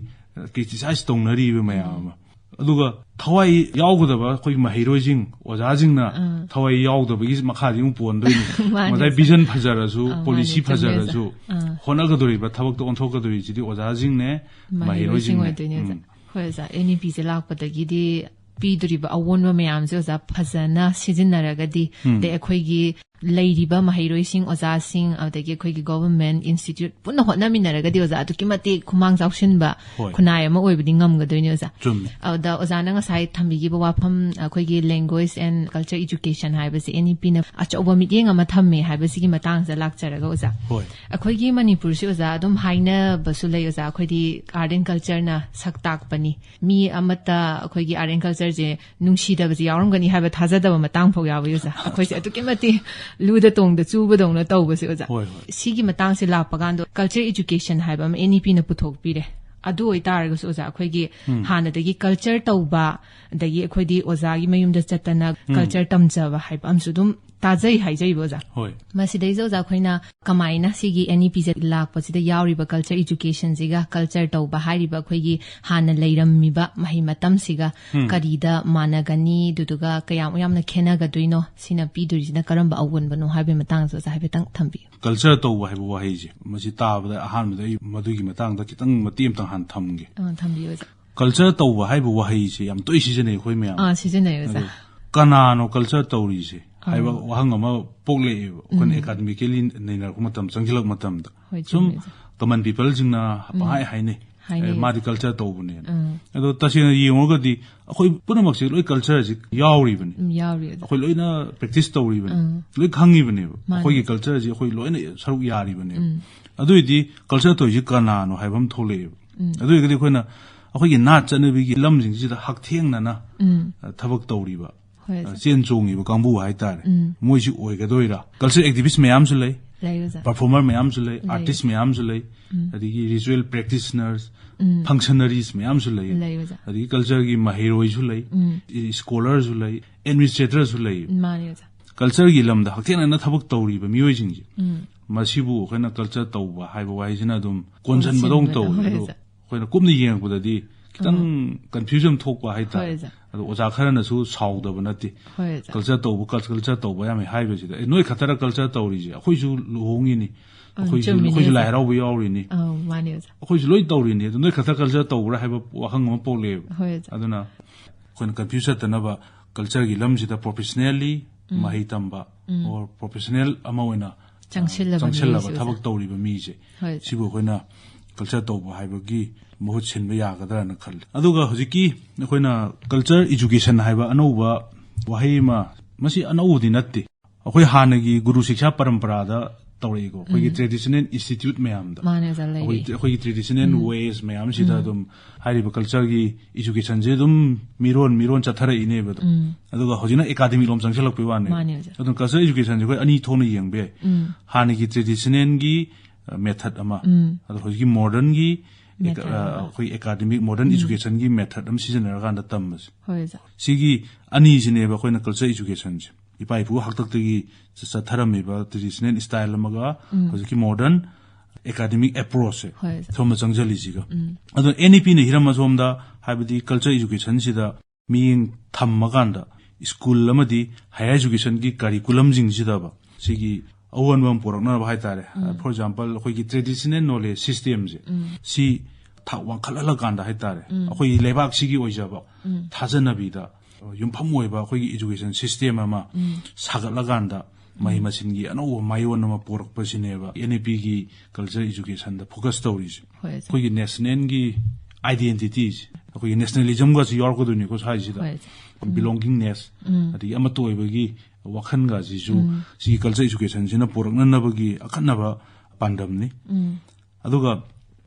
criticize ꯇꯧꯅꯔꯤꯕ ꯃꯌꯥꯝ ꯎꯝ꯫ ꯑꯃ꯫ ꯑꯗꯨꯒ ꯊꯋꯥꯏ ꯌꯥꯎꯒꯗꯕ ꯑꯩꯈꯣꯏꯒꯤ ꯃꯍꯩꯔꯣꯏꯁꯤꯡ, ꯑꯣꯖꯥꯁꯤꯡꯅ ꯑꯥ꯫ ꯊꯋꯥꯏ ꯌꯥꯎꯗꯕꯒꯤ ꯃꯈꯥꯗꯤ ꯑꯃꯨꯛ ꯄꯣꯟꯗꯣꯏꯅꯤ꯫ ꯃꯥꯅꯦ, ꯉꯁꯥꯏ sir꯫ Vision ꯐꯖꯔꯁꯨ, ꯑꯥ, policy ꯃꯥꯅꯦ, ꯆꯨꯝꯃꯦ, ꯐꯖꯔꯁꯨ, sir꯫ ꯑꯥ꯫ ꯍꯣꯠꯅꯒꯗꯧꯔꯤꯕ, ꯊꯕꯛꯇ ꯑꯣꯟꯊꯣꯛꯀꯗꯧꯔꯤꯁꯤꯗꯤ ꯑꯣꯖꯥꯁꯤꯡꯅꯦ, ꯃꯍꯩꯔꯣꯏꯁꯤꯡ ꯃꯍꯩꯔꯣꯏꯁꯤꯡꯅꯦ꯫ ꯑꯣꯏꯗꯣꯏꯅꯦ, sir꯫ ꯎꯝ꯫ ꯍꯣꯏ, ꯑꯣꯖꯥ, NEPꯁꯦ ꯂꯥꯛꯄꯗꯒꯤꯗꯤ ꯄꯤꯗꯣꯔꯤꯕ ꯑꯑꯣꯟꯕ ꯃꯌꯥꯝꯁꯦ ꯑꯣꯖꯥ ꯐꯖꯅ ꯁꯤꯖꯤꯟꯅꯔꯒꯗꯤ, ꯎꯝ꯫ ꯑꯗꯩ ꯑꯩꯈꯣꯏꯒꯤ ꯂꯩꯔꯤꯕ ꯃꯍꯩꯔꯣꯏꯁꯤꯡ, ꯑꯣꯖꯥꯁꯤꯡ, ꯑꯗꯒꯤ ꯑꯩꯈꯣꯏꯒꯤ government institute ꯄꯨꯟꯅ ꯍꯣꯠꯅꯃꯤꯟꯅꯔꯒꯗꯤ ꯑꯣꯖꯥ ꯑꯗꯨꯛꯀꯤ ꯃꯇꯤꯛ ꯈꯨꯃꯥꯡ ꯆꯥꯎꯁꯤꯟꯕ ꯍꯣꯏ꯫ ꯈꯨꯟꯅꯥꯏ ꯑꯃ ꯑꯣꯏꯕꯗꯤ ꯉꯝꯒꯗꯣꯏꯅꯦ ꯑꯣꯖꯥ꯫ ꯆꯨꯝꯃꯦ꯫ ꯑꯗ ꯑꯣꯖꯥꯅ ꯉꯁꯥꯏ ꯊꯝꯕꯤꯈꯤꯕ ꯋꯥꯐꯝ, ꯑꯩꯈꯣꯏꯒꯤ language and culture education ꯍꯥꯏꯕꯁꯦ NEPꯅ ꯑꯆꯧꯕ ꯃꯤꯠꯌꯦꯡ ꯑꯃ ꯊꯝꯃꯦ ꯍꯥꯏꯕꯁꯤꯒꯤ ꯃꯇꯥꯡꯁꯤꯗ ꯂꯥꯛꯆꯔꯒ ꯑꯣꯖꯥ꯫ ꯍꯣꯏ꯫ ꯑꯩꯈꯣꯏꯒꯤ ꯃꯅꯤꯄꯨꯔꯁꯤ ꯑꯣꯖꯥ ꯑꯗꯨꯝ ꯍꯥꯏꯅꯕꯁꯨ ꯂꯩ ꯑꯣꯖꯥ, ꯑꯩꯈꯣꯏꯗꯤ art and cultureꯅ ꯁꯛ ꯇꯥꯛꯄꯅꯤ꯫ ꯃꯤ ꯑꯃꯠꯇ ꯑꯩꯈꯣꯏꯒꯤ art and cultureꯁꯦ ꯅꯨꯡꯁꯤꯗꯕꯁꯦ ꯌꯥꯎꯔꯝꯒꯅꯤ ꯍꯥꯏꯕ ꯊꯥꯖꯗꯕ ꯃꯇꯥꯡ ꯐꯥꯎ ꯌꯥꯎꯏ ꯑꯣꯖꯥ꯫ ꯑꯩꯈꯣꯏꯁꯦ ꯑꯗꯨꯛꯀꯤ ꯃꯇꯤꯛ ꯂꯨꯗ ꯇꯣꯡꯗ ꯆꯨꯕꯗꯧꯅ ꯇꯧꯕꯁꯦ ꯑꯣꯖꯥ꯫ ꯍꯣꯏ, ꯍꯣꯏ꯫ ꯁꯤꯒꯤ ꯃꯇꯥꯡꯁꯦ ꯂꯥꯛꯄ ꯀꯥꯟꯗ culture education ꯍꯥꯏꯕ ꯑꯃ NEPꯅ ꯄꯨꯊꯣꯛꯄꯤꯔꯦ꯫ ꯑꯗꯨ ꯑꯣꯏꯇꯥꯔꯒꯁꯨ ꯑꯣꯖꯥ, ꯑꯩꯈꯣꯏꯒꯤ ꯍꯥꯟꯅꯗꯒꯤ ꯀꯜꯆꯔ ꯇꯧꯕ, ꯑꯗꯒꯤ ꯑꯩꯈꯣꯏꯗꯤ ꯑꯣꯖꯥꯒꯤ ꯃꯌꯨꯝꯗ ꯆꯠꯇꯅ ꯀꯜꯆꯔ ꯇꯝꯖꯕ ꯍꯥꯏꯕ ꯑꯃꯁꯨ ꯑꯗꯨꯝ ꯇꯥꯖꯩ ꯍꯥꯏꯖꯩꯕ ꯑꯣꯖꯥ꯫ ꯍꯣꯏ꯫ ꯃꯁꯤꯗꯩꯁꯤꯗ ꯑꯣꯖꯥ, ꯑꯩꯈꯣꯏꯅ ꯀꯃꯥꯏꯅ ꯁꯤꯒꯤ ꯑꯦꯟ ꯏ ꯄꯤꯁꯦ ꯂꯥꯛꯄꯁꯤꯗ ꯌꯥꯎꯔꯤꯕ ꯀꯜꯆꯔ ꯏꯖꯨꯀꯦꯁꯟꯁꯤꯒ ꯀꯜꯆꯔ ꯇꯧꯕ ꯍꯥꯏꯔꯤꯕ ꯑꯩꯈꯣꯏꯒꯤ ꯍꯥꯟꯅ ꯂꯩꯔꯝꯃꯤꯕ ꯃꯍꯩ ꯃꯇꯝꯁꯤꯒ ꯀꯔꯤꯗ ꯃꯥꯟꯅꯒꯅꯤ, ꯑꯗꯨꯗꯨꯒ ꯀꯌꯥꯃꯨꯛ ꯌꯥꯝꯅ ꯈꯦꯠꯅꯒꯗꯣꯏꯅꯣ, ꯁꯤꯅ ꯄꯤꯗꯣꯏꯁꯤꯅ ꯀꯔꯝꯕ ꯑꯑꯣꯟꯕꯅꯣ ꯍꯥꯏꯕꯒꯤ ꯃꯇꯥꯡꯗꯁꯨ ꯑꯣꯖꯥ ꯍꯥꯏꯐꯦꯠꯇꯪ ꯊꯝꯕꯤꯌꯨ꯫ ꯀꯜꯆꯔ ꯇꯧꯕ ꯍꯥꯏꯕ ꯋꯥꯍꯩꯁꯦ, ꯃꯁꯤ ꯇꯥꯕꯗ ꯑꯍꯥꯟꯕꯗ ꯑꯩ ꯃꯗꯨꯒꯤ ꯃꯇꯥꯡꯗ ꯈꯤꯇꯪ ꯃꯇꯦꯛ ꯑꯃꯇꯪ ꯍꯥꯟꯅ ꯊꯝꯒꯦ꯫ ꯑꯥ, ꯊꯝꯕꯤꯌꯨ ꯑꯣꯖꯥ꯫ ꯀꯜꯆꯔ ꯇꯧꯕ ꯍꯥꯏꯕ ꯋꯥꯍꯩꯁꯦ ꯌꯥꯝ ꯇꯣꯏ ꯁꯤꯖꯤꯟꯅꯩ ꯑꯩꯈꯣꯏ ꯃꯌꯥꯝ꯫ ꯑꯥ, ꯁꯤꯖꯤꯟꯅꯩ ꯑꯣꯖꯥ꯫ ꯑꯗꯣ ꯀꯅꯥꯅꯣ ꯀꯜꯆꯔ ꯇꯧꯔꯤꯁꯦ ꯍꯥꯏꯕ ꯋꯥꯍꯪ ꯑꯃ ꯄꯣꯛꯂꯛꯑꯦꯕ, ꯑꯩꯈꯣꯏꯅ ꯑꯦꯀꯥꯗꯃꯤꯀꯦꯂꯤ ꯅꯩꯅꯔꯛꯄ ꯃꯇꯝ, ꯆꯪꯁꯤꯜꯂꯛꯄ ꯃꯇꯝꯗ꯫ ꯍꯣꯏ, ꯁꯨꯝ ꯆꯨꯝꯃꯦ ꯑꯣꯖꯥ꯫ ꯀꯃꯟ ꯄꯤꯄꯜꯁꯤꯡꯅ ꯄꯪꯍꯥꯏ ꯍꯥꯏꯅꯩ, ꯍꯥꯏꯅꯩ꯫ "ꯑꯦ, ꯃꯥꯗꯤ ꯀꯜꯆꯔ ꯇꯧꯕꯅꯦꯅ"꯫ ꯎꯝ꯫ ꯑꯗꯣ ꯇꯁꯦꯡꯅ ꯌꯦꯡꯉꯨꯔꯒꯗꯤ ꯑꯩꯈꯣꯏ ꯄꯨꯝꯅꯃꯛꯁꯦ ꯂꯣꯏ ꯀꯜꯆꯔꯁꯤ ꯌꯥꯎꯔꯤꯕꯅꯤ꯫ ꯎꯝ, ꯌꯥꯎꯔꯤ ꯑꯣꯖꯥ꯫ ꯑꯩꯈꯣꯏ ꯂꯣꯏꯅ ꯄ꯭ꯔꯦꯛꯇꯤꯁ ꯇꯧꯔꯤꯕꯅꯤ꯫ ꯎꯝ꯫ ꯂꯣꯏ ꯈꯪꯉꯤꯕꯅꯦꯕ꯫ ꯃꯥꯅꯦ꯫ ꯑꯩꯈꯣꯏꯒꯤ ꯀꯜꯆꯔꯁꯤ ꯑꯩꯈꯣꯏ ꯂꯣꯏꯅ ꯁꯔꯨꯛ ꯌꯥꯔꯤꯕꯅꯦꯕ꯫ ꯎꯝ꯫ ꯑꯗꯨ ꯑꯣꯏꯗꯤ ꯀꯜꯆꯔ ꯇꯧꯔꯤꯁꯤ ꯀꯅꯥꯅꯣ ꯍꯥꯏꯕ ꯑꯃ ꯊꯣꯛꯂꯛꯑꯦꯕ꯫ ꯎꯝ꯫ ꯑꯗꯨ ꯑꯣꯏꯔꯒꯗꯤ ꯑꯩꯈꯣꯏꯅ ꯑꯩꯈꯣꯏꯒꯤ ꯅꯥꯠ ꯆꯠꯅꯕꯤꯒꯤ ꯂꯝꯁꯤꯡꯁꯤꯗ ꯍꯛꯊꯦꯡꯅꯅ, ꯎꯝ꯫ ꯑ, ꯊꯕꯛ ꯇꯧꯔꯤꯕ, ꯍꯣꯏ ꯑ, ꯑꯣꯖꯥ꯫ ꯆꯦꯟ ꯆꯣꯡꯉꯤꯕ ꯀꯥꯡꯕꯨ ꯍꯥꯏꯇꯥꯔꯦ꯫ ꯎꯝ꯫ ꯃꯣꯏꯁꯤ ꯑꯣꯏꯒꯗꯣꯏꯔꯥ? ꯀꯜꯆꯔ ꯑꯦꯛꯇꯤꯚꯤꯁ ꯃꯌꯥꯝꯁꯨ ꯂꯩ, ꯂꯩ ꯑꯣꯖꯥ꯫ ꯄꯔꯐꯣꯔꯃꯔ ꯃꯌꯥꯝꯁꯨ ꯂꯩ, ꯂꯩ꯫ ꯑꯥꯔꯇꯤꯁ ꯃꯌꯥꯝꯁꯨ ꯂꯩ, ꯎꯝ꯫ ꯑꯗꯒꯤ ꯔꯤꯆꯨꯋꯦꯜ ꯄ꯭ꯔꯦꯛꯇꯤꯁꯅꯔꯁ, ꯎꯝ꯫ ꯐꯪꯁꯅꯔꯤꯁ ꯃꯌꯥꯝꯁꯨ ꯂꯩ, ꯂꯩ ꯑꯣꯖꯥ꯫ ꯑꯗꯒꯤ ꯀꯜꯆꯔꯒꯤ ꯃꯍꯩꯔꯣꯏꯁꯨ ꯂꯩ, ꯎꯝ꯫ ꯏꯁꯀꯣꯂꯔꯁꯨ ꯂꯩ, ꯑꯦꯗꯃꯤꯅꯤꯁꯇ꯭ꯔꯦꯇꯔꯁꯨ ꯂꯩ꯫ ꯃꯥꯅꯦ ꯑꯣꯖꯥ꯫ ꯀꯜꯆꯔꯒꯤ ꯂꯝꯗ ꯍꯛꯊꯦꯡꯅꯅ ꯊꯕꯛ ꯇꯧꯔꯤꯕ ꯃꯤꯑꯣꯏꯁꯤꯡꯁꯦ, ꯎꯝ꯫ ꯃꯁꯤꯕꯨ ꯑꯩꯈꯣꯏꯅ ꯀꯜꯆꯔ ꯇꯧꯕ ꯍꯥꯏꯕ ꯋꯥꯍꯩꯁꯤꯅ ꯑꯗꯨꯝ ꯀꯣꯟꯁꯤꯟꯕꯗꯧꯅ ꯀꯣꯟꯁꯤꯟꯕꯗꯧ, ꯇꯧꯋꯦ꯫ ꯍꯣꯏ ꯑꯗꯣ ꯑꯣꯖꯥ꯫ ꯑꯩꯈꯣꯏꯅ ꯀꯨꯞꯅ ꯌꯦꯡꯉꯛꯄꯗꯗꯤ ꯈꯤꯇꯪ ꯀꯟꯐ꯭ꯌꯨꯖꯟ ꯊꯣꯛꯄ ꯍꯣꯏ ꯍꯥꯏꯇꯥꯔꯦ꯫ ꯑꯣꯖꯥ꯫ ꯑꯗꯣ ꯑꯣꯖꯥ ꯈꯔꯅꯁꯨ ꯁꯥꯎꯗꯕ ꯅꯠꯇꯦ꯫ ꯍꯣꯏ ꯑꯣꯖꯥ꯫ ꯀꯜꯆꯔ ꯇꯧꯕ, ꯀꯜ-, ꯀꯜꯆꯔ ꯇꯧꯕ ꯌꯥꯝꯃꯤ ꯍꯥꯏꯕꯁꯤꯗ, "ꯑꯦ, ꯅꯣꯏ ꯈꯛꯇꯔ ꯀꯜꯆꯔ ꯇꯧꯔꯤꯁꯦ? ꯑꯩꯈꯣꯏꯁꯨ ꯂꯨꯍꯣꯡꯉꯤꯅꯤ, ꯎꯝ, ꯑꯩꯈꯣꯏꯁꯨ, ꯆꯨꯝꯃꯤꯅꯦ ꯑꯩꯈꯣꯏꯁꯨ ꯂꯥꯏ ꯑꯣꯖꯥ꯫ ꯍꯔꯥꯎꯕ ꯌꯥꯎꯔꯤꯅꯤ, ꯑꯧ, ꯃꯥꯅꯦ ꯑꯣꯖꯥ꯫ ꯑꯩꯈꯣꯏꯁꯨ ꯂꯣꯏ ꯇꯧꯔꯤꯅꯤ, ꯑꯗꯨ ꯅꯣꯏ ꯈꯛꯇ ꯀꯜꯆꯔ ꯇꯧꯕ꯭ꯔꯥ?" ꯍꯥꯏꯕ ꯋꯥꯍꯪ ꯑꯃ ꯄꯣꯛꯂꯛꯑꯦꯕ꯫ ꯍꯣꯏ ꯑꯣꯖꯥ꯫ ꯑꯗꯨꯅ ꯑꯩꯈꯣꯏꯅ ꯀꯟꯐ꯭ꯌꯨꯁ ꯆꯠꯇꯅꯕ ꯀꯜꯆꯔꯒꯤ ꯂꯝꯁꯤꯗ ꯄ꯭ꯔꯣꯐꯦꯁꯅꯦꯜꯂꯤ ꯃꯍꯩ ꯇꯝꯕ, ꯑꯣꯔ ꯄ꯭ꯔꯣꯐꯦꯁꯅꯦꯜ ꯑꯃ ꯑꯣꯏꯅ, ꯑ, ꯆꯪꯁꯤꯜꯂꯕ ꯆꯪꯁꯤꯜꯂꯕ ꯃꯤꯁꯦ ꯊꯕꯛ ꯑꯣꯖꯥ꯫ ꯇꯧꯔꯤꯕ ꯃꯤꯁꯦ, ꯍꯣꯏ ꯑꯣꯖꯥ꯫ ꯁꯤꯕꯨ ꯑꯩꯈꯣꯏꯅ ꯀꯜꯆꯔ ꯇꯧꯕ ꯍꯥꯏꯕꯒꯤ ꯃꯍꯨꯠ ꯁꯤꯟꯕ ꯌꯥꯒꯗ꯭ꯔꯥꯅ ꯈꯜꯂꯤ꯫ ꯑꯗꯨꯒ ꯍꯧꯖꯤꯛꯀꯤ ꯑꯩꯈꯣꯏꯅ ꯀꯜꯆꯔ ꯏꯖꯨꯀꯦꯁꯟ ꯍꯥꯏꯕ ꯑꯅꯧꯕ ꯋꯥꯍꯩ ꯑꯃ, ꯃꯁꯤ ꯑꯅꯧꯕꯗꯤ ꯅꯠꯇꯦ, ꯑꯩꯈꯣꯏ ꯍꯥꯟꯅꯒꯤ ꯒꯨꯔꯨ ꯁꯤꯛꯁꯥ ꯄꯔꯝꯄꯔꯥꯗ ꯇꯧꯔꯛꯏꯀꯣ, ꯑꯩꯈꯣꯏꯒꯤ ꯇ꯭ꯔꯦꯗꯤꯁꯅꯦꯜ ꯏꯟꯁꯇꯤꯇ꯭ꯌꯨꯠ ꯃꯌꯥꯝꯗ꯫ ꯃꯥꯅꯦ ꯑꯣꯖꯥ, ꯂꯩꯌꯦ꯫ ꯑꯩꯈꯣꯏ, ꯑꯩꯈꯣꯏꯒꯤ ꯇ꯭ꯔꯦꯗꯤꯁꯅꯦꯜ ꯋꯦꯁ ꯃꯌꯥꯝꯁꯤꯗ ꯑꯗꯨꯝ ꯍꯥꯏꯔꯤꯕ ꯀꯜꯆꯔꯒꯤ ꯏꯖꯨꯀꯦꯁꯟꯁꯦ ꯑꯗꯨꯝ ꯃꯤꯔꯣꯟ ꯃꯤꯔꯣꯟ ꯆꯠꯊꯔꯛꯏꯅꯦꯕ ꯑꯗꯨꯝ꯫ ꯎꯝ꯫ ꯑꯗꯨꯒ ꯍꯧꯖꯤꯛꯅ ꯑꯦꯀꯥꯗꯃꯤꯛ ꯂꯣꯝ ꯆꯪꯁꯤꯜꯂꯛꯄꯩ ꯋꯥꯅꯦ꯫ ꯃꯥꯅꯦ ꯑꯣꯖꯥ꯫ ꯑꯗꯨꯝ ꯀꯜꯆꯔ ꯏꯖꯨꯀꯦꯁꯟꯁꯦ ꯑꯩꯈꯣꯏ ꯑꯅꯤ ꯊꯣꯛꯅ ꯌꯦꯡꯕ ꯌꯥꯏ꯫ ꯎꯝ꯫ ꯍꯥꯟꯅꯒꯤ ꯇ꯭ꯔꯦꯗꯤꯁꯅꯦꯜꯒꯤ, ꯑ, ꯃꯦꯊꯠ ꯑꯃ, ꯎꯝ꯫ ꯑꯗꯣ ꯍꯧꯖꯤꯛꯀꯤ ꯃꯣꯗꯔꯟꯒꯤ ꯑꯦꯀ- ꯑ, ꯑꯩꯈꯣꯏ ꯑꯦꯀꯥꯗꯃꯤꯛ ꯃꯣꯗꯔꯟ ꯎꯝ꯫ ꯑꯦꯖꯨꯀꯦꯁꯟꯒꯤ ꯃꯦꯊꯗ ꯑꯃ ꯁꯤꯖꯤꯟꯅꯔꯀꯥꯟꯗ ꯇꯝꯕꯁꯦ꯫ ꯍꯣꯏ, ꯑꯣꯖꯥ꯫ ꯁꯤꯒꯤ ꯑꯅꯤꯁꯤꯅꯦꯕ ꯑꯩꯈꯣꯏꯅ ꯀꯜꯆꯔ ꯑꯦꯖꯨꯀꯦꯁꯟꯁꯦ, ꯏꯄꯥ ꯏꯄꯨ ꯍꯥꯛꯇꯛꯇꯒꯤ ꯆ- ꯆꯠꯊꯔꯝꯃꯤꯕ ꯇ꯭ꯔꯦꯗꯤꯁꯅꯦꯜ ꯁ꯭ꯇꯥꯏꯜ ꯑꯃꯒ ꯎꯝ꯫ ꯍꯧꯖꯤꯛꯀꯤ ꯃꯣꯗꯔꯟ ꯑꯦꯀꯥꯗꯃꯤꯛ ꯑꯦꯄ꯭ꯔꯣꯆꯁꯦ ꯍꯣꯏ, ꯑꯣꯖꯥ꯫ ꯁꯣꯝꯗ ꯆꯪꯁꯤꯜꯂꯤꯁꯤꯒ꯫ ꯎꯝ꯫ ꯑꯗꯣ ꯑꯦꯟ ꯏ ꯄꯤꯅ ꯍꯤꯔꯝ ꯑꯁꯣꯝꯗ, ꯍꯥꯏꯕꯗꯤ ꯀꯜꯆꯔ ꯑꯦꯖꯨꯀꯦꯁꯟꯁꯤꯗ ꯃꯤꯠꯌꯦꯡ ꯊꯝꯃꯀꯥꯟꯗ ꯁ꯭ꯀꯨꯜ ꯑꯃꯗꯤ ꯍꯥꯌꯔ ꯑꯦꯖꯨꯀꯦꯁꯟꯒꯤ ꯀꯔꯤꯀꯨꯂꯝꯁꯤꯡꯁꯤꯗꯕ ꯁꯤꯒꯤ ꯑꯑꯣꯟꯕ ꯑꯃ ꯄꯨꯔꯛꯅꯕ ꯍꯥꯏꯇꯥꯔꯦ꯫ ꯎꯝ꯫ ꯐꯣꯔ ꯑꯦꯛꯖꯥꯝꯄꯜ, ꯑꯩꯈꯣꯏꯒꯤ ꯇ꯭ꯔꯦꯗꯤꯁꯅꯦꯜ ꯅꯣꯂꯦꯖ ꯁꯤꯁꯇꯦꯝꯁꯦ, ꯎꯝ꯫ ꯁꯤ ꯊꯥꯛ ꯋꯥꯡꯈꯠꯍꯜꯂꯀꯥꯟꯗ ꯍꯥꯏꯇꯥꯔꯦ, ꯎꯝ꯫ ꯑꯩꯈꯣꯏꯒꯤ ꯂꯩꯕꯥꯛꯁꯤꯒꯤ ꯑꯣꯏꯖꯕ ꯎꯝ꯫ ꯊꯥꯖꯅꯕꯤꯗ ꯌꯨꯝꯐꯝ ꯑꯣꯏꯕ ꯑꯩꯈꯣꯏꯒꯤ ꯑꯦꯖꯨꯀꯦꯁꯟ ꯁꯤꯁꯇꯦꯝ ꯑꯃ ꯎꯝ꯫ ꯁꯥꯒꯠꯂꯀꯥꯟꯗ ꯃꯍꯩ ꯎꯝ꯫ ꯃꯁꯤꯡꯒꯤ ꯑꯅꯧꯕ ꯃꯥꯏꯑꯣꯟ ꯑꯃ ꯄꯨꯔꯛꯄꯁꯤꯅꯦꯕ ꯑꯦꯟ ꯏ ꯄꯤꯒꯤ ꯀꯜꯆꯔ ꯑꯦꯖꯨꯀꯦꯁꯟꯗ ꯐꯣꯀꯁ ꯇꯧꯔꯤꯁꯦ꯫ ꯍꯣꯏ, ꯑꯣꯖꯥ꯫ ꯑꯩꯈꯣꯏꯒꯤ ꯅꯦꯁꯅꯦꯜꯒꯤ ꯑꯥꯏꯗꯦꯟꯇꯤꯇꯤꯁꯦ, ꯑꯩꯈꯣꯏꯒꯤ ꯅꯦꯁꯅꯦꯂꯤꯖꯝꯒꯁꯨ ꯌꯥꯎꯔꯛꯀꯗꯣꯏꯅꯤꯀꯣ ꯁ꯭ꯋꯥꯏꯁꯤꯗ꯫ ꯍꯣꯏ, ꯑꯣꯖꯥ꯫ ꯎꯝ꯫ ꯕꯤꯂꯣꯡꯒꯤꯡꯅꯦꯁ, ꯎꯝ꯫ ꯑꯗꯒꯤ ꯑꯃꯠꯇ ꯑꯣꯏꯕꯒꯤ ꯋꯥꯈꯜꯒꯁꯤꯁꯨ ꯎꯝ꯫ ꯁꯤꯒꯤ ꯀꯜꯆꯔ ꯑꯦꯖꯨꯀꯦꯁꯟꯁꯤꯅ ꯄꯨꯔꯛꯅꯅꯕꯒꯤ ꯑꯈꯟꯅꯕ ꯄꯥꯟꯗꯝꯅꯤ꯫ ꯎꯝ꯫ ꯑꯗꯨꯒ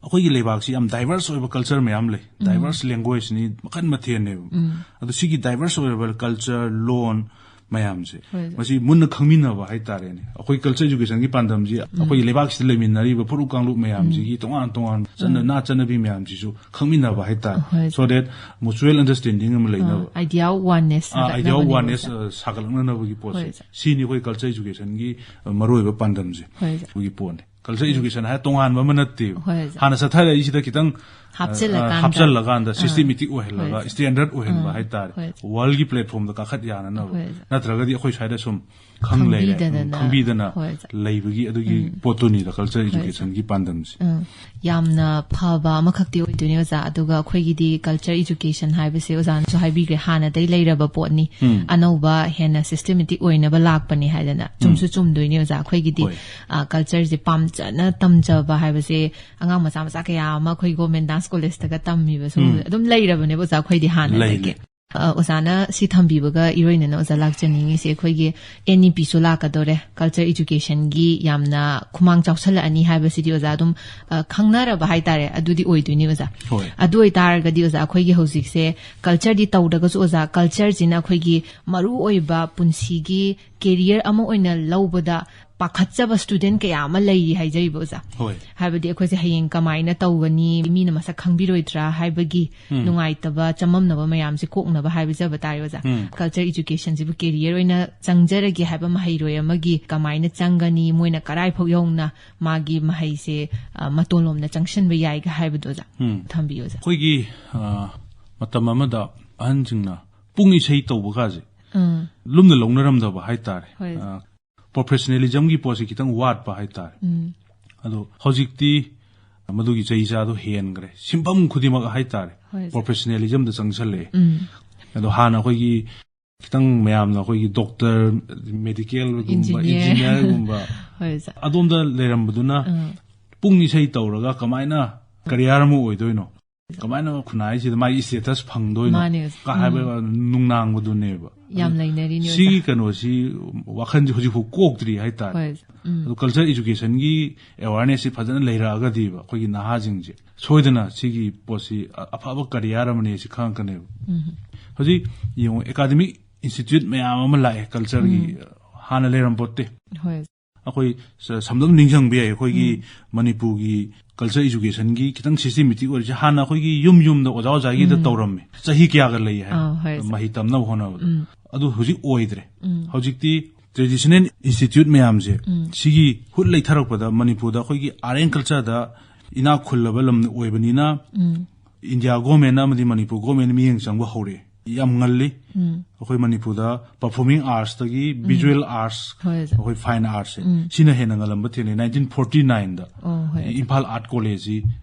ꯑꯩꯈꯣꯏꯒꯤ ꯂꯩꯕꯥꯛꯁꯤ ꯌꯥꯝ ꯗꯥꯏꯚꯔꯁ ꯑꯣꯏꯕ ꯀꯜꯆꯔ ꯃꯌꯥꯝ ꯂꯩ꯫ ꯎꯝ꯫ ꯗꯥꯏꯚꯔꯁ ꯂꯦꯡꯒ꯭ꯋꯦꯖꯅꯤ, ꯃꯈꯜ ꯃꯊꯦꯜꯅꯦꯕ꯫ ꯎꯝ꯫ ꯑꯗꯣ ꯁꯤꯒꯤ ꯗꯥꯏꯚꯔꯁ ꯑꯣꯏꯔꯕ ꯀꯜꯆꯔ, ꯂꯣꯟ ꯃꯌꯥꯝꯁꯦ, ꯍꯣꯏ, ꯍꯣꯏ꯫ ꯃꯁꯤ ꯃꯨꯟꯅ ꯈꯪꯃꯤꯟꯅꯕ ꯍꯥꯏꯇꯥꯔꯦꯅꯦ꯫ ꯑꯩꯈꯣꯏ ꯀꯜꯆꯔ ꯑꯦꯖꯨꯀꯦꯁꯟꯒꯤ ꯄꯥꯟꯗꯝꯁꯤ ꯎꯝ꯫ ꯑꯩꯈꯣꯏꯒꯤ ꯂꯩꯕꯥꯛꯁꯤꯗ ꯂꯩꯃꯤꯟꯅꯔꯤꯕ ꯐꯨꯔꯨꯞ ꯀꯥꯡꯂꯨꯞ ꯃꯌꯥꯝꯁꯤꯒꯤ ꯎꯝ꯫ ꯇꯣꯉꯥꯟ ꯇꯣꯉꯥꯟꯕ ꯆꯠꯅ ꯎꯝ꯫ ꯅꯥꯠ ꯆꯠꯅꯕꯤ ꯃꯌꯥꯝꯁꯤꯁꯨ ꯈꯪꯃꯤꯟꯅꯕ ꯍꯥꯏꯇꯥꯔꯦ꯫ ꯍꯣꯏ, ꯍꯣꯏ꯫ So that mutual understanding ꯑꯃ ꯂꯩꯅꯕ꯫ ꯑꯥ, idea of oneness ah, idea of ꯁꯥꯒꯠꯅꯕꯅꯦꯕ, oneness, ꯁꯥꯔ꯫ ꯑ, ꯁꯥꯒꯠꯂꯛꯅꯅꯕꯒꯤ ꯄꯣꯠꯁꯦ꯫ ꯍꯣꯏ, ꯁꯥꯔ꯫ ꯁꯤꯅꯤ ꯑꯩꯈꯣꯏ ꯀꯜꯆꯔ ꯑꯦꯖꯨꯀꯦꯁꯟꯒꯤ, ꯑ, ꯃꯔꯨꯑꯣꯏꯕ ꯄꯥꯟꯗꯝꯁꯦ꯫ ꯍꯣꯏ, ꯁꯥꯔ꯫ ꯑꯗꯨꯒꯤ ꯄꯣꯠꯅꯤ꯫ ꯀꯜꯆꯔ ꯎꯝ꯫ ꯑꯦꯖꯨꯀꯦꯁꯟ ꯍꯥꯏꯔ ꯇꯣꯉꯥꯟꯕ ꯑꯃ ꯅꯠꯇꯦꯕ꯫ ꯍꯣꯏ, ꯁꯥꯔ꯫ ꯍꯥꯟꯅ ꯆꯠꯊꯔꯛꯏꯁꯤꯗ ꯈꯤꯇꯪ, ꯑ, ꯍꯥꯞꯆꯤꯜꯂꯀꯥꯟꯗ꯫ ꯍꯥꯞꯆꯜꯂꯀꯥꯟꯗ ꯑꯥ꯫ ꯁꯤꯁꯇꯦꯃꯦꯇꯤꯛ ꯑꯣꯏꯍꯜꯂꯒ, ꯍꯣꯏ, ꯁꯥꯔ꯫ ꯁ꯭ꯇꯦꯟꯗꯔꯗ ꯑꯣꯏꯍꯟꯕ ꯑꯥ꯫ ꯍꯥꯏꯇꯥꯔꯦ꯫ ꯍꯣꯏ, ꯁꯥꯔ꯫ ꯋꯥꯔꯜꯒꯤ ꯄ꯭ꯂꯦꯠꯐꯣꯝꯗ ꯀꯥꯈꯠ ꯌꯥꯅꯅꯕ꯫ ꯍꯣꯏ, ꯁꯥꯔ꯫ ꯅꯠꯇ꯭ꯔꯒꯗꯤ ꯑꯩꯈꯣꯏ ꯁ꯭ꯋꯥꯏꯗ ꯁꯨꯝ ꯈꯪ ꯂꯩꯔꯦ꯫ ꯈꯪꯕꯤꯗꯗꯅ꯫ ꯈꯪꯕꯤꯗꯅ ꯍꯣꯏ, ꯁꯥꯔ꯫ ꯂꯩꯕꯒꯤ ꯑꯗꯨꯒꯤ ꯎꯝ꯫ ꯄꯣꯠꯇꯨꯅꯤꯗ ꯀꯜꯆꯔ ꯍꯣꯏ, ꯁꯥꯔ꯫ ꯑꯦꯖꯨꯀꯦꯁꯟꯒꯤ ꯄꯥꯟꯗꯝꯁꯦ꯫ ꯎꯝ꯫ ꯌꯥꯝꯅ ꯐꯕ ꯑꯃꯈꯛꯇꯤ ꯑꯣꯏꯗꯣꯏꯅꯦ, ꯑꯣꯖꯥ꯫ ꯑꯗꯨꯒ ꯑꯩꯈꯣꯏꯒꯤꯗꯤ ꯀꯜꯆꯔ ꯑꯦꯖꯨꯀꯦꯁꯟ ꯍꯥꯏꯕꯁꯦ ꯑꯣꯖꯥꯅꯁꯨ ꯍꯥꯏꯕꯤꯈ꯭ꯔꯦ, ꯍꯥꯟꯅꯗꯩ ꯂꯩꯔꯕ ꯄꯣꯠꯅꯤ꯫ ꯎꯝ꯫ ꯑꯅꯧꯕ ꯍꯦꯟꯅ ꯁꯤꯁꯇꯦꯃꯦꯇꯤꯛ ꯑꯣꯏꯅꯕ ꯂꯥꯛꯄꯅꯦ ꯍꯥꯏꯗꯅ꯫ ꯆꯨꯝꯁꯨ ꯎꯝ꯫ ꯆꯨꯝꯗꯣꯏꯅꯦ, ꯑꯣꯖꯥ꯫ ꯑꯩꯈꯣꯏꯒꯤꯗꯤ, ꯍꯣꯏ꯫ ꯑ, ꯀꯜꯆꯔꯁꯦ ꯄꯥꯝꯖꯅ ꯇꯝꯖꯕ ꯍꯥꯏꯕꯁꯦ ꯑꯉꯥꯡ ꯃꯆꯥ ꯃꯆꯥ ꯀꯌꯥ ꯑꯃ ꯑꯩꯈꯣꯏ ꯒꯣꯔꯃꯦꯟ ꯗꯥꯟꯁ ꯀꯣꯂꯦꯖꯇꯒ ꯇꯝꯃꯤꯕ ꯁꯨꯝ ꯎꯝ꯫ ꯑꯗꯨꯝ ꯂꯩꯔꯕꯅꯦꯕ, ꯑꯣꯖꯥ, ꯑꯩꯈꯣꯏꯗꯤ ꯍꯥꯟꯅꯗꯒꯤ꯫ ꯂꯩ, ꯂꯩ꯫ ꯑ, ꯑꯣꯖꯥꯅ ꯁꯤ ꯊꯝꯕꯤꯕꯒ ꯏꯔꯣꯏꯅꯅ ꯑꯣꯖꯥ ꯂꯥꯛꯆꯅꯤꯡꯉꯤꯁꯦ, ꯑꯩꯈꯣꯏꯒꯤ ꯑꯦꯟ ꯏ ꯄꯤꯁꯨ ꯂꯥꯛꯀꯗꯧꯔꯦ, ꯀꯜꯆꯔ ꯑꯦꯖꯨꯀꯦꯁꯟꯒꯤ ꯌꯥꯝꯅ ꯈꯨꯃꯥꯡ ꯆꯥꯎꯁꯜꯂꯛꯑꯅꯤ ꯍꯥꯏꯕꯁꯤꯗꯤ ꯑꯣꯖꯥ ꯑꯗꯨꯝ, ꯑ, ꯈꯪꯅꯔꯕ ꯍꯥꯏꯇꯥꯔꯦ, ꯑꯗꯨꯗꯤ ꯑꯣꯏꯗꯣꯏꯅꯤ ꯑꯣꯖꯥ꯫ ꯍꯣꯏ꯫ ꯑꯗꯨ ꯑꯣꯏꯇꯥꯔꯒꯗꯤ ꯑꯣꯖꯥ, ꯑꯩꯈꯣꯏꯒꯤ ꯍꯧꯖꯤꯛꯁꯦ ꯀꯜꯆꯔꯗꯤ ꯇꯧꯗ꯭ꯔꯒꯁꯨ ꯑꯣꯖꯥ, ꯀꯜꯆꯔꯁꯤꯅ ꯑꯩꯈꯣꯏꯒꯤ ꯃꯔꯨꯑꯣꯏꯕ ꯄꯨꯟꯁꯤꯒꯤ ꯀꯦꯔꯤꯌꯔ ꯑꯃ ꯑꯣꯏꯅ ꯂꯧꯕꯗ ꯄꯥꯈꯠꯆꯕ ꯁ꯭ꯇꯨꯗꯦꯟ ꯀꯌꯥ ꯑꯃ ꯂꯩꯔꯤ ꯍꯥꯏꯖꯔꯤꯕ, ꯑꯣꯖꯥ꯫ ꯍꯣꯏ꯫ ꯍꯥꯏꯕꯗꯤ ꯑꯩꯈꯣꯏꯁꯦ ꯍꯌꯦꯡ ꯀꯃꯥꯏꯅ ꯇꯧꯒꯅꯤ, ꯃꯤꯅ ꯃꯁꯛ ꯈꯪꯕꯤꯔꯣꯏꯗ꯭ꯔꯥ ꯍꯥꯏꯕꯒꯤ ꯎꯝ꯫ ꯅꯨꯡꯉꯥꯏꯇꯕ, ꯆꯃꯝꯅꯕ ꯃꯌꯥꯝꯁꯦ ꯀꯣꯛꯅꯕ ꯍꯥꯏꯕꯖꯕ ꯇꯥꯏ, ꯑꯣꯖꯥ꯫ ꯎꯝ꯫ ꯀꯜꯆꯔ ꯏꯖꯨꯀꯦꯁꯟꯁꯤꯕꯨ ꯀꯦꯔꯤꯌꯔ ꯑꯣꯏꯅ ꯆꯪꯖꯔꯒꯦ ꯍꯥꯏꯕ ꯃꯍꯩꯔꯣꯏ ꯑꯃꯒꯤ ꯀꯃꯥꯏꯅ ꯆꯪꯒꯅꯤ, ꯃꯣꯏꯅ ꯀꯔꯥꯏꯐꯥꯎ ꯌꯧꯅ ꯃꯥꯒꯤ ꯃꯍꯩꯁꯦ, ꯑ, ꯃꯇꯣꯟꯂꯣꯝꯗ ꯆꯪꯁꯤꯟꯕ ꯌꯥꯏꯒ ꯍꯥꯏꯕꯗꯣ, ꯑꯣꯖꯥ꯫ ꯎꯝ꯫ ꯊꯝꯕꯤꯌꯨ, ꯑꯣꯖꯥ꯫ ꯑꯩꯈꯣꯏꯒꯤ, ꯑ, ꯃꯇꯝ ꯑꯃꯗ ꯑꯍꯟꯁꯤꯡꯅ ꯄꯨꯡ ꯏꯁꯩ ꯇꯧꯕ ꯀꯥꯁꯦ ꯎꯝ꯫ ꯂꯨꯝꯅ ꯂꯧꯅꯔꯝꯗꯕ ꯍꯥꯏꯇꯥꯔꯦ꯫ ꯍꯣꯏ꯫ ꯑ, ꯄ꯭ꯔꯣꯐꯦꯁꯅꯦꯂꯤꯖꯝꯒꯤ ꯄꯣꯠꯁꯤ ꯈꯤꯇꯪ ꯋꯥꯠꯄ ꯍꯥꯏꯇꯥꯔꯦ꯫ ꯎꯝ꯫ ꯑꯗꯣ ꯍꯧꯖꯤꯛꯇꯤ ꯃꯗꯨꯒꯤ ꯆꯍꯤ ꯆꯥꯗꯣ ꯍꯦꯟꯈ꯭ꯔꯦ꯫ ꯁꯤꯟꯐꯝ ꯈꯨꯗꯤꯡꯃꯛ ꯍꯥꯏꯇꯥꯔꯦ, ꯍꯣꯏ, ꯁꯥꯔ꯫ ꯄ꯭ꯔꯣꯐꯦꯁꯅꯦꯂꯤꯖꯝꯗ ꯆꯪꯁꯜꯂꯛꯑꯦ꯫ ꯎꯝ꯫ ꯑꯗꯣ ꯍꯥꯟꯅ ꯑꯩꯈꯣꯏꯒꯤ ꯈꯤꯇꯪ ꯃꯌꯥꯝꯅ ꯑꯩꯈꯣꯏꯒꯤ ꯗꯣꯛꯇꯔ, ꯃꯦꯗꯤꯀꯦꯜꯒꯨꯝꯕ, ꯏꯟꯖꯤꯅꯤꯌꯔ꯫ ꯏꯟꯖꯤꯅꯤꯌꯔꯒꯨꯝꯕ ꯍꯣꯏ, ꯁꯥꯔ꯫ ꯑꯗꯣꯝꯗ ꯂꯩꯔꯝꯕꯗꯨꯅ ꯎꯝ꯫ ꯄꯨꯡ ꯏꯁꯩ ꯇꯧꯔꯒ ꯀꯃꯥꯏꯅ ꯀꯦꯔꯤꯌꯔ ꯑꯃ ꯑꯣꯏꯗꯣꯏꯅꯣ, ꯀꯃꯥꯏꯅ ꯈꯨꯟꯅꯥꯏꯁꯤꯗ ꯃꯥꯒꯤ ꯁ꯭ꯇꯦꯇꯁ ꯐꯪꯗꯣꯏꯅꯣ ꯃꯥꯅꯦ꯫ ꯀ ꯍꯥꯏꯕ ꯎꯝ꯫ ꯅꯨꯡꯅꯥꯡꯕꯗꯨꯅꯦꯕ꯫ ꯌꯥꯝ ꯑꯗꯨ ꯂꯩꯅꯔꯤꯅꯦ, ꯁꯤꯒꯤ ꯑꯣꯖꯥ꯫ ꯀꯩꯅꯣꯁꯤ ꯋꯥꯈꯜꯁꯦ ꯍꯧꯖꯤꯛꯐꯥꯎ ꯀꯣꯛꯇ꯭ꯔꯤ ꯍꯥꯏꯇꯥꯔꯦ꯫ ꯍꯣꯏ, ꯁꯥꯔ꯫ ꯎꯝ꯫ ꯑꯗꯨ ꯀꯜꯆꯔ ꯏꯖꯨꯀꯦꯁꯟꯒꯤ ꯑꯦꯋꯥꯔꯅꯦꯁꯁꯤ ꯐꯖꯅ ꯂꯩꯔꯛꯑꯒꯗꯤꯕ ꯑꯩꯈꯣꯏꯒꯤ ꯅꯍꯥꯁꯤꯡꯁꯦ ꯁꯣꯏꯗꯅ ꯁꯤꯒꯤ ꯄꯣꯠꯁꯤ ꯑ-, ꯑꯐꯕ ꯀꯦꯔꯤꯌꯔ ꯑꯃꯅꯦ ꯁꯤ ꯈꯪꯉꯛꯀꯅꯦꯕ꯫ ꯎꯝ꯫ ꯍꯧꯖꯤꯛ ꯌꯦꯡꯉꯨ, ꯑꯦꯀꯥꯗꯃꯤꯛ ꯏꯟꯁꯇꯤꯇ꯭ꯌꯨꯠ ꯃꯌꯥꯝ ꯑꯃ ꯂꯥꯛꯑꯦ ꯀꯜꯆꯔꯒꯤ, ꯎꯝ꯫ ꯍꯥꯟꯅ ꯂꯩꯔꯝꯄꯣꯠꯇꯦ꯫ ꯍꯣꯏ꯫ ꯑꯩꯈꯣꯏ ꯁ-, ꯁꯝꯂꯞ ꯅꯤꯡꯁꯤꯡꯕ ꯌꯥꯏ, ꯑꯩꯈꯣꯏꯒꯤ ꯎꯝ꯫ ꯃꯅꯤꯄꯨꯔꯒꯤ ꯀꯜꯆꯔ ꯏꯖꯨꯀꯦꯁꯟꯒꯤ ꯈꯤꯇꯪ ꯁꯤꯁꯇꯦꯃꯦꯇꯤꯛ ꯑꯣꯏꯔꯤꯁꯦ, ꯍꯥꯟꯅ ꯑꯩꯈꯣꯏꯒꯤ ꯌꯨꯝ ꯌꯨꯝꯗ ꯑꯣꯖꯥ ꯑꯣꯖꯥꯒꯤꯗ ꯎꯝ꯫ ꯇꯧꯔꯝꯃꯦ, ꯆꯍꯤ ꯀꯌꯥꯒ ꯂꯩ ꯍꯥꯏ ꯑꯥ, ꯍꯣꯏ, ꯁꯥꯔ꯫ ꯃꯍꯩ ꯇꯝꯅꯕ ꯍꯣꯠꯅꯕꯗ꯫ ꯎꯝ꯫ ꯑꯗꯨ ꯍꯧꯖꯤꯛ ꯑꯣꯏꯗ꯭ꯔꯦ꯫ ꯎꯝ꯫ ꯍꯧꯖꯤꯛꯇꯤ ꯇ꯭ꯔꯦꯗꯤꯁꯅꯦꯜ ꯏꯟꯁꯇꯤꯇ꯭ꯌꯨꯠ ꯃꯌꯥꯝꯁꯦ, ꯎꯝ꯫ ꯁꯤꯒꯤ ꯍꯨꯠ ꯂꯩꯊꯔꯛꯄꯗ ꯃꯅꯤꯄꯨꯔꯗ ꯑꯩꯈꯣꯏꯒꯤ ꯑꯥꯔꯠ ꯑꯦꯟ ꯀꯜꯆꯔꯗ ꯏꯅꯥꯛ ꯈꯨꯜꯂꯕ ꯂꯝ ꯑꯣꯏꯕꯅꯤꯅ, ꯎꯝ꯫ ꯏꯟꯗꯤꯌꯥ ꯒꯣꯔꯃꯦꯟꯅ ꯑꯃꯗꯤ ꯃꯅꯤꯄꯨꯔ ꯒꯣꯔꯃꯦꯟꯅ ꯃꯤꯠꯌꯦꯡ ꯆꯪꯕ ꯍꯧꯔꯛꯑꯦ꯫ ꯌꯥꯝ ꯉꯜꯂꯤ꯫ ꯎꯝ꯫ ꯑꯩꯈꯣꯏ ꯃꯅꯤꯄꯨꯔꯗ ꯄꯔꯐꯣꯔꯃꯤꯡ ꯑꯥꯔꯠꯁꯇꯒꯤ ꯎꯝ꯫ ꯚꯤꯖꯨꯋꯦꯜ ꯑꯥꯔꯠꯁ, ꯍꯣꯏ, ꯁꯥꯔ꯫ ꯑꯩꯈꯣꯏ ꯐꯥꯏꯟ ꯑꯥꯔꯠꯁꯦ, ꯎꯝ꯫ ꯁꯤꯅ ꯍꯦꯟꯅ ꯉꯜꯂꯝꯕ ꯊꯦꯡꯅꯩ꯫ ꯅꯥꯏꯟꯇꯤꯟ ꯐꯣꯔꯇꯤ ꯅꯥꯏꯟꯗ ꯑꯣ, ꯍꯣꯏ, ꯁꯥꯔ꯫ ꯏꯝꯐꯥꯜ ꯑꯥꯔꯠ ꯀꯣꯂꯦꯖꯁꯤ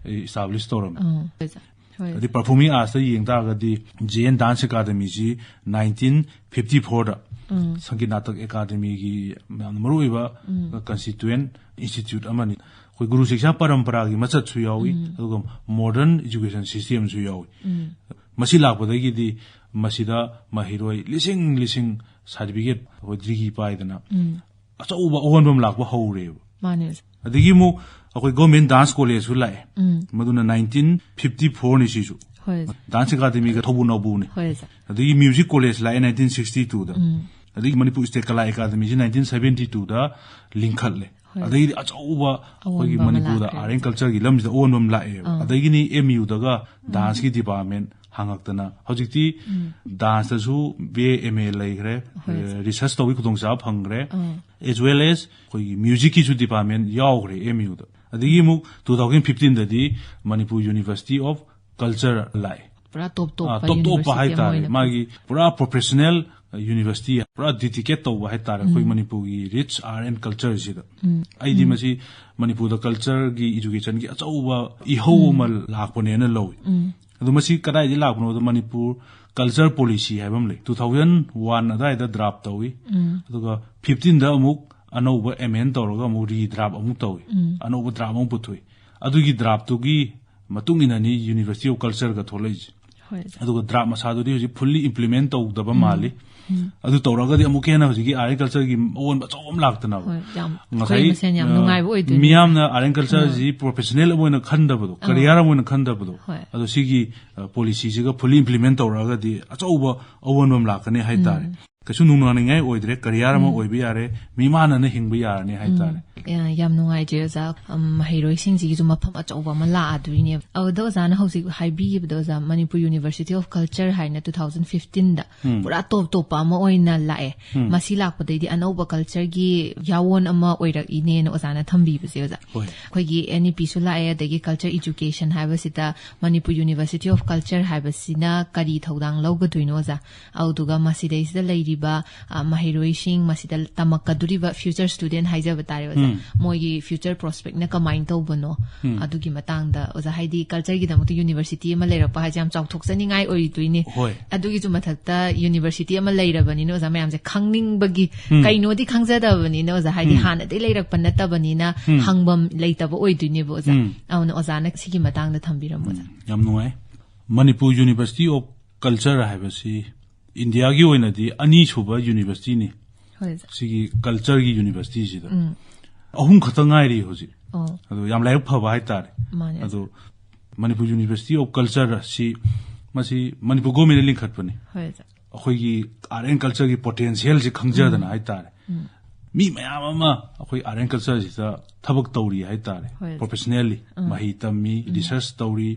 ꯏꯁꯇꯥꯕ꯭ꯂꯤꯁ ꯇꯧꯔꯝꯃꯤ꯫ ꯑꯣ, ꯍꯣꯏ, ꯁꯥꯔ꯫ ꯍꯣꯏ, ꯁꯥꯔ꯫ ꯑꯗꯩ ꯄꯔꯐꯣꯔꯃꯤꯡ ꯑꯥꯔꯠꯁꯇ ꯌꯦꯡ ꯇꯥꯔꯒꯗꯤ ꯖꯦ ꯑꯦꯟ ꯗꯥꯟꯁ ꯑꯦꯀꯥꯗꯃꯤꯁꯤ ꯅꯥꯏꯟꯇꯤꯟ ꯐꯤꯐꯇꯤ ꯐꯣꯔꯗ ꯎꯝ꯫ ꯁꯪꯒꯤꯠ ꯅꯥꯇꯛ ꯑꯦꯀꯥꯗꯃꯤꯒꯤ ꯌꯥꯝꯅ ꯃꯔꯨꯑꯣꯏꯕ ꯎꯝ꯫ ꯀꯟꯁꯇꯤꯇ꯭ꯌꯨꯑꯦꯟ ꯏꯟꯁꯇꯤꯇ꯭ꯌꯨꯠ ꯑꯃꯅꯤ꯫ ꯑꯩꯈꯣꯏ ꯒꯨꯔꯨ ꯁꯤꯛꯁꯥ ꯄꯔꯝꯄꯔꯥꯒꯤ ꯃꯆꯠꯁꯨ ꯌꯥꯎꯏ, ꯎꯝ꯫ ꯑꯗꯨꯒ ꯃꯣꯗꯔꯟ ꯏꯖꯨꯀꯦꯁꯟ ꯁꯤꯁꯇꯦꯝꯁꯨ ꯌꯥꯎꯏ꯫ ꯎꯝ꯫ ꯃꯁꯤ ꯂꯥꯛꯄꯗꯒꯤꯗꯤ ꯃꯁꯤꯗ ꯃꯍꯩꯔꯣꯏ ꯂꯤꯁꯤꯡ ꯂꯤꯁꯤꯡ ꯁꯥꯔꯇꯤꯐꯤꯀꯦꯠ, ꯑꯩꯈꯣꯏ ꯗꯤꯒ꯭ꯔꯤ ꯄꯥꯏꯗꯅ ꯎꯝ꯫ ꯑꯆꯧꯕ ꯑꯑꯣꯟꯕ ꯑꯃ ꯂꯥꯛꯄ ꯍꯧꯔꯦꯕ꯫ ꯃꯥꯅꯦ, ꯑꯣꯖꯥ꯫ ꯑꯗꯒꯤ ꯑꯃꯨꯛ ꯑꯩꯈꯣꯏ ꯒꯣꯔꯃꯦꯟ ꯗꯥꯟꯁ ꯀꯣꯂꯦꯖꯁꯨ ꯂꯥꯛꯑꯦ꯫ ꯎꯝ꯫ ꯃꯗꯨꯅ ꯅꯥꯏꯟꯇꯤꯟ ꯐꯤꯐꯇꯤ ꯐꯣꯔꯅꯤ ꯁꯤꯁꯨ꯫ ꯍꯣꯏ, ꯑꯣꯖꯥ꯫ ꯗꯥꯟꯁ ꯑꯦꯀꯥꯗꯃꯤꯒ ꯊꯧꯕꯨ ꯅꯧꯕꯨꯅꯤ꯫ ꯍꯣꯏ, ꯑꯣꯖꯥ꯫ ꯑꯗꯒꯤ ꯃ꯭ꯌꯨꯖꯤꯛ ꯀꯣꯂꯦꯖ ꯂꯥꯛꯑꯦ ꯅꯥꯏꯟꯇꯤꯟ ꯁꯤꯛꯁꯇꯤ ꯇꯨꯗ꯫ ꯎꯝ꯫ ꯑꯗꯒꯤ ꯃꯅꯤꯄꯨꯔ ꯁ꯭ꯇꯦꯠ ꯀꯂꯥ ꯑꯦꯀꯥꯗꯃꯤꯁꯤ ꯅꯥꯏꯟꯇꯤꯟ ꯁꯚꯦꯟꯇꯤ ꯇꯨꯗ ꯂꯤꯡꯈꯠꯂꯦ꯫ ꯍꯣꯏ꯫ ꯑꯗꯒꯤꯗꯤ ꯑꯆꯧꯕ ꯑꯩꯈꯣꯏꯒꯤ ꯑꯑꯣꯟꯕ ꯑꯃ ꯃꯅꯤꯄꯨꯔꯗ ꯂꯥꯛꯈ꯭ꯔꯦ꯫ ꯑꯥꯔꯠ ꯑꯦꯟ ꯀꯜꯆꯔꯒꯤ ꯂꯝꯁꯤꯗ ꯑꯑꯣꯟꯕ ꯑꯃ ꯂꯥꯛꯑꯦꯕ꯫ ꯑꯥ꯫ ꯑꯗꯒꯤꯅꯤ ꯑꯦꯝ ꯌꯨꯗꯒ ꯗꯥꯟꯁꯀꯤ ꯗꯤꯄꯥꯔꯠꯃꯦꯟ ꯍꯥꯡꯉꯛꯇꯅ ꯍꯧꯖꯤꯛꯇꯤ ꯗꯥꯟꯁꯇꯁꯨ ꯕꯤ ꯑꯦ ꯑꯦꯝ ꯑꯦ ꯂꯩꯈ꯭ꯔꯦ꯫ ꯍꯣꯏ꯫ ꯔꯤꯁꯔꯁ ꯇꯧꯕꯒꯤ ꯈꯨꯗꯣꯡꯆꯥꯕ ꯐꯪꯈ꯭ꯔꯦ꯫ ꯑꯥ꯫ ꯑꯦꯖ ꯋꯦꯜ ꯑꯦꯁ ꯑꯩꯈꯣꯏꯒꯤ ꯃ꯭ꯌꯨꯖꯤꯛꯀꯤꯁꯨ ꯗꯤꯄꯥꯔꯠꯃꯦꯟ ꯌꯥꯎꯈ꯭ꯔꯦ ꯑꯦꯝ ꯌꯨꯗ꯫ ꯑꯗꯒꯤ ꯑꯃꯨꯛ ꯇꯨ ꯊꯥꯎꯖꯟ ꯐꯤꯐꯇꯤꯟꯗꯗꯤ ꯃꯅꯤꯄꯨꯔ ꯌꯨꯅꯤꯚꯔꯁꯤꯇꯤ ꯑꯣꯐ ꯀꯜꯆꯔ ꯂꯥꯛꯑꯦ꯫ ꯄꯨꯔꯥ ꯇꯣꯞ ꯇꯣꯞꯄ ꯑꯥ, ꯇꯣꯞ ꯇꯣꯞꯄ ꯌꯨꯅꯤꯚꯔꯁꯤꯇꯤ ꯑꯃ ꯍꯥꯏꯇꯥꯔꯦ꯫ ꯑꯣꯏꯅ ꯃꯥꯒꯤ ꯄꯨꯔꯥ ꯄ꯭ꯔꯣꯐꯦꯁꯅꯦꯜ ꯌꯨꯅꯤꯚꯔꯁꯤꯇꯤ, ꯄꯨꯔꯥ ꯗꯤꯗꯤꯀꯦꯠ ꯇꯧꯕ ꯍꯥꯏꯇꯥꯔꯦ ꯑꯩꯈꯣꯏ ꯎꯝ꯫ ꯃꯅꯤꯄꯨꯔꯒꯤ ꯔꯤꯠꯁ ꯑꯥꯔꯠ ꯑꯦꯟ ꯀꯜꯆꯔꯁꯤꯗ꯫ ꯎꯝ꯫ ꯑꯩꯗꯤ ꯎꯝ꯫ ꯃꯁꯤ ꯃꯅꯤꯄꯨꯔꯗ ꯀꯜꯆꯔꯒꯤ ꯏꯖꯨꯀꯦꯁꯟꯒꯤ ꯑꯆꯧꯕ ꯏꯍꯧ ꯎꯝ꯫ ꯑꯃ ꯂꯥꯛꯄꯅꯦꯅ ꯂꯧꯏ꯫ ꯎꯝ꯫ ꯑꯗꯣ ꯃꯁꯤ ꯀꯗꯥꯏꯗꯒꯤ ꯂꯥꯛꯄꯅꯣꯗ ꯃꯅꯤꯄꯨꯔ ꯀꯜꯆꯔ ꯄꯣꯂꯤꯁꯤ ꯍꯥꯏꯕ ꯑꯃ ꯂꯩ꯫ ꯇꯨ ꯊꯥꯎꯖꯟ ꯋꯥꯟ ꯑꯗꯨꯋꯥꯏꯗ ꯗ꯭ꯔꯥꯐ ꯇꯧꯏ꯫ ꯎꯝ꯫ ꯑꯗꯨꯒ ꯐꯤꯐꯇꯤꯟꯗ ꯑꯃꯨꯛ ꯑꯅꯧꯕ ꯑꯦꯃꯦꯟ ꯇꯧꯔꯒ ꯑꯃꯨꯛ ꯔꯤꯗ꯭ꯔꯥꯐ ꯑꯃꯨꯛ ꯇꯧꯏ꯫ ꯎꯝ꯫ ꯑꯅꯧꯕ ꯗ꯭ꯔꯥꯐ ꯑꯃꯨꯛ ꯄꯨꯊꯣꯛꯏ꯫ ꯑꯗꯨꯒꯤ ꯗ꯭ꯔꯥꯐꯇꯨꯒꯤ ꯃꯇꯨꯡ ꯏꯟꯅꯅꯤ ꯌꯨꯅꯤꯚꯔꯁꯤꯇꯤ ꯑꯣꯐ ꯀꯜꯆꯔꯒ ꯊꯣꯛꯂꯛꯏꯁꯦ꯫ ꯍꯣꯏ, ꯑꯣꯖꯥ꯫ ꯑꯗꯨꯒ ꯗ꯭ꯔꯥꯐ ꯃꯁꯥꯗꯨꯗꯤ ꯍꯧꯖꯤꯛ ꯐꯨꯜꯂꯤ ꯏꯝꯄ꯭ꯂꯤꯃꯦꯟ ꯇꯧꯗꯕ ꯎꯝ꯫ ꯃꯥꯜꯂꯤ꯫ ꯎꯝ꯫ ꯑꯗꯨ ꯇꯧꯔꯒꯗꯤ ꯑꯃꯨꯛꯀ ꯍꯦꯟꯅ ꯍꯧꯖꯤꯛꯀꯤ ꯑꯥꯔꯠ ꯑꯦꯟ ꯀꯜꯆꯔꯒꯤ ꯑꯑꯣꯟꯕ ꯑꯆꯧꯕ ꯑꯃ ꯂꯥꯛꯇꯅꯕ꯫ ꯍꯣꯏ, ꯌꯥꯝ, ꯉꯁꯥꯏ, ꯑꯩꯈꯣꯏ ꯃꯁꯦꯟ ꯌꯥꯝ ꯑ, ꯅꯨꯡꯉꯥꯏꯕ ꯑꯣꯏꯗꯣꯏꯅꯦ꯫ ꯃꯤꯌꯥꯝꯅ ꯑꯥꯔꯠ ꯑꯦꯟ ꯀꯜꯆꯔꯁꯤ ꯑꯥ꯫ ꯄ꯭ꯔꯣꯐꯦꯁꯅꯦꯜ ꯑꯃ ꯑꯣꯏꯅ ꯈꯟꯗꯕꯗꯣ, ꯑꯥ꯫ ꯀꯔꯤꯌꯔ ꯑꯃ ꯑꯣꯏꯅ ꯈꯟꯗꯕꯗꯣ꯫ ꯍꯣꯏ꯫ ꯑꯗꯣ ꯁꯤꯒꯤ, ꯑ, ꯄꯣꯂꯤꯁꯤꯁꯤꯒ ꯐꯨꯜꯂꯤ ꯏꯝꯄ꯭ꯂꯤꯃꯦꯟ ꯇꯧꯔꯛꯑꯒꯗꯤ ꯑꯆꯧꯕ ꯑꯑꯣꯟꯕ ꯑꯃ ꯂꯥꯛꯀꯅꯤ ꯍꯥꯏꯇꯥꯔꯦ꯫ ꯎꯝ꯫ ꯀꯩꯁꯨ ꯅꯨꯡꯅꯥꯡꯅꯤꯡꯉꯥꯏ ꯑꯣꯏꯗ꯭ꯔꯦ, ꯀꯔꯤꯌꯔ ꯑꯃ ꯎꯝ꯫ ꯑꯣꯏꯕ ꯌꯥꯔꯦ, ꯃꯤꯃꯥꯟꯅꯅ ꯍꯤꯡꯕ ꯌꯥꯔꯅꯤ ꯍꯥꯏꯇꯥꯔꯦ꯫ ꯎꯝ꯫ ꯌꯥ-, ꯌꯥꯝ ꯅꯨꯡꯉꯥꯏꯖꯔꯦ, ꯑꯣꯖꯥ꯫ ꯎꯝ, ꯃꯍꯩꯔꯣꯏꯁꯤꯡꯁꯤꯒꯤꯁꯨ ꯃꯐꯝ ꯑꯆꯧꯕ ꯑꯃ ꯂꯥꯛꯑꯗꯣꯏꯅꯦꯕ꯫ ꯑꯗꯨꯗ ꯑꯣꯖꯥꯅ ꯍꯧꯖꯤꯛ ꯍꯥꯏꯕꯤꯈꯤꯕꯗꯣ, ꯑꯣꯖꯥ, ꯃꯅꯤꯄꯨꯔ ꯌꯨꯅꯤꯚꯔꯁꯤꯇꯤ ꯑꯣꯐ ꯀꯜꯆꯔ ꯍꯥꯏꯅ ꯇꯨ ꯊꯥꯎꯖꯟ ꯐꯤꯐꯇꯤꯟꯗ ꯎꯝ꯫ ꯄꯨꯔꯥ ꯇꯣꯞ ꯇꯣꯞꯄ ꯑꯃ ꯑꯣꯏꯅ ꯂꯥꯛꯑꯦ꯫ ꯎꯝ꯫ ꯃꯁꯤ ꯂꯥꯛꯄꯗꯩꯗꯤ ꯑꯅꯧꯕ ꯀꯜꯆꯔꯒꯤ ꯌꯥꯋꯣꯟ ꯑꯃ ꯑꯣꯏꯔꯛꯏꯅꯦꯅ ꯑꯣꯖꯥꯅ ꯊꯝꯕꯤꯕꯁꯦ, ꯑꯣꯖꯥ꯫ ꯍꯣꯏ꯫ ꯑꯩꯈꯣꯏꯒꯤ ꯑꯦꯟ ꯏ ꯄꯤꯁꯨ ꯂꯥꯛꯑꯦ, ꯑꯗꯒꯤ ꯀꯜꯆꯔ ꯏꯖꯨꯀꯦꯁꯟ ꯍꯥꯏꯕꯁꯤꯗ ꯃꯅꯤꯄꯨꯔ ꯌꯨꯅꯤꯚꯔꯁꯤꯇꯤ ꯑꯣꯐ ꯀꯜꯆꯔ ꯍꯥꯏꯕꯁꯤꯅ ꯀꯔꯤ ꯊꯧꯗꯥꯡ ꯂꯧꯒꯗꯣꯏꯅꯣ, ꯑꯣꯖꯥ? ꯑꯗꯨꯗꯨꯒ ꯃꯁꯤꯗꯩꯁꯤꯗ ꯂꯩꯔꯤꯕ, ꯑ, ꯃꯍꯩꯔꯣꯏꯁꯤꯡ, ꯃꯁꯤꯗ ꯇꯝꯃꯛꯀꯗꯣꯔꯤꯕ ꯐ꯭ꯌꯨꯆꯔ ꯁ꯭ꯇꯨꯗꯦꯟ ꯍꯥꯏꯖꯕ ꯇꯥꯔꯦ, ꯑꯣꯖꯥ꯫ ꯎꯝ꯫ ꯃꯣꯏꯒꯤ ꯐ꯭ꯌꯨꯆꯔ ꯄ꯭ꯔꯣꯁꯄꯦꯛꯅ ꯀꯃꯥꯏꯅ ꯇꯧꯕꯅꯣ? ꯎꯝ꯫ ꯑꯗꯨꯒꯤ ꯃꯇꯥꯡꯗ, ꯑꯣꯖꯥ, ꯍꯥꯏꯗꯤ ꯀꯜꯆꯔꯒꯤꯗꯃꯛꯇ ꯌꯨꯅꯤꯚꯔꯁꯤꯇꯤ ꯑꯃ ꯂꯩꯔꯛꯄ ꯍꯥꯏꯁꯦ ꯌꯥꯝ ꯆꯥꯎꯊꯣꯛꯆꯅꯤꯡꯉꯥꯏ ꯑꯣꯏꯗꯣꯏꯅꯦ꯫ ꯍꯣꯏ꯫ ꯑꯗꯨꯒꯤꯁꯨ ꯃꯊꯛꯇ ꯌꯨꯅꯤꯚꯔꯁꯤꯇꯤ ꯑꯃ ꯂꯩꯔꯕꯅꯤꯅ, ꯑꯣꯖꯥ, ꯃꯌꯥꯝꯁꯦ ꯈꯪꯅꯤꯡꯕꯒꯤ, ꯎꯝ꯫ ꯀꯩꯅꯣꯗꯤ ꯈꯪꯖꯗꯕꯅꯤꯅ, ꯑꯣꯖꯥ, ꯍꯥꯏꯗꯤ ꯎꯝ꯫ ꯍꯥꯟꯅꯗꯩ ꯂꯩꯔꯛꯄ ꯅꯠꯇꯕꯅꯤꯅ ꯎꯝ꯫ ꯍꯪꯐꯝ ꯂꯩꯇꯕ ꯑꯣꯏꯗꯣꯏꯅꯦꯕ, ꯑꯣꯖꯥ꯫ ꯎꯝ꯫ ꯑꯗꯨꯅ ꯑꯣꯖꯥꯅ ꯁꯤꯒꯤ ꯃꯇꯥꯡꯗ ꯊꯝꯕꯤꯔꯝꯃꯣ, ꯑꯣꯖꯥ꯫ ꯎꯝ, ꯌꯥꯝ ꯅꯨꯡꯉꯥꯏ꯫ ꯃꯅꯤꯄꯨꯔ ꯌꯨꯅꯤꯚꯔꯁꯤꯇꯤ ꯑꯣꯐ ꯀꯜꯆꯔ ꯍꯥꯏꯕꯁꯤ ꯏꯟꯗꯤꯌꯥꯒꯤ ꯑꯣꯏꯅꯗꯤ ꯑꯅꯤꯁꯨꯕ ꯌꯨꯅꯤꯚꯔꯁꯤꯇꯤꯅꯤ꯫ ꯍꯣꯏ, ꯑꯣꯖꯥ꯫ ꯁꯤꯒꯤ ꯀꯜꯆꯔꯒꯤ ꯌꯨꯅꯤꯚꯔꯁꯤꯇꯤꯁꯤꯗ꯫ ꯎꯝ꯫ ꯑꯍꯨꯝ ꯈꯛꯇ ꯉꯥꯏꯔꯤ ꯍꯧꯖꯤꯛ꯫ ꯑꯣ꯫ ꯑꯗꯣ ꯌꯥꯝ ꯂꯥꯏꯕꯛ ꯐꯕ ꯍꯥꯏꯇꯥꯔꯦ꯫ ꯃꯥꯅꯦ, ꯑꯣꯖꯥ꯫ ꯑꯗꯣ ꯃꯅꯤꯄꯨꯔ ꯌꯨꯅꯤꯚꯔꯁꯤꯇꯤ ꯑꯣꯐ ꯀꯜꯆꯔ ꯑꯁꯤ, ꯃꯁꯤ ꯃꯅꯤꯄꯨꯔ ꯒꯣꯔꯃꯦꯟꯅ ꯂꯤꯡꯈꯠꯄꯅꯤ꯫ ꯍꯣꯏ, ꯑꯣꯖꯥ꯫ ꯑꯩꯈꯣꯏꯒꯤ ꯑꯥꯔꯠ ꯑꯦꯟ ꯀꯜꯆꯔꯒꯤ ꯄꯣꯇꯦꯟꯁꯤꯌꯦꯜꯁꯦ ꯈꯪꯖꯗꯅ ꯍꯥꯏꯇꯥꯔꯦ, ꯃꯤ ꯃꯌꯥꯝ ꯑꯃ ꯑꯩꯈꯣꯏ ꯑꯥꯔꯠ ꯑꯦꯟ ꯀꯜꯆꯔꯁꯤꯗ ꯊꯕꯛ ꯇꯧꯔꯤ ꯍꯥꯏꯇꯥꯔꯦ꯫ ꯍꯣꯏ꯫ ꯄ꯭ꯔꯣꯐꯦꯁꯅꯦꯜꯂꯤ ꯃꯍꯩ ꯇꯝꯃꯤ, ꯔꯤꯁꯔꯁ ꯇꯧꯔꯤ,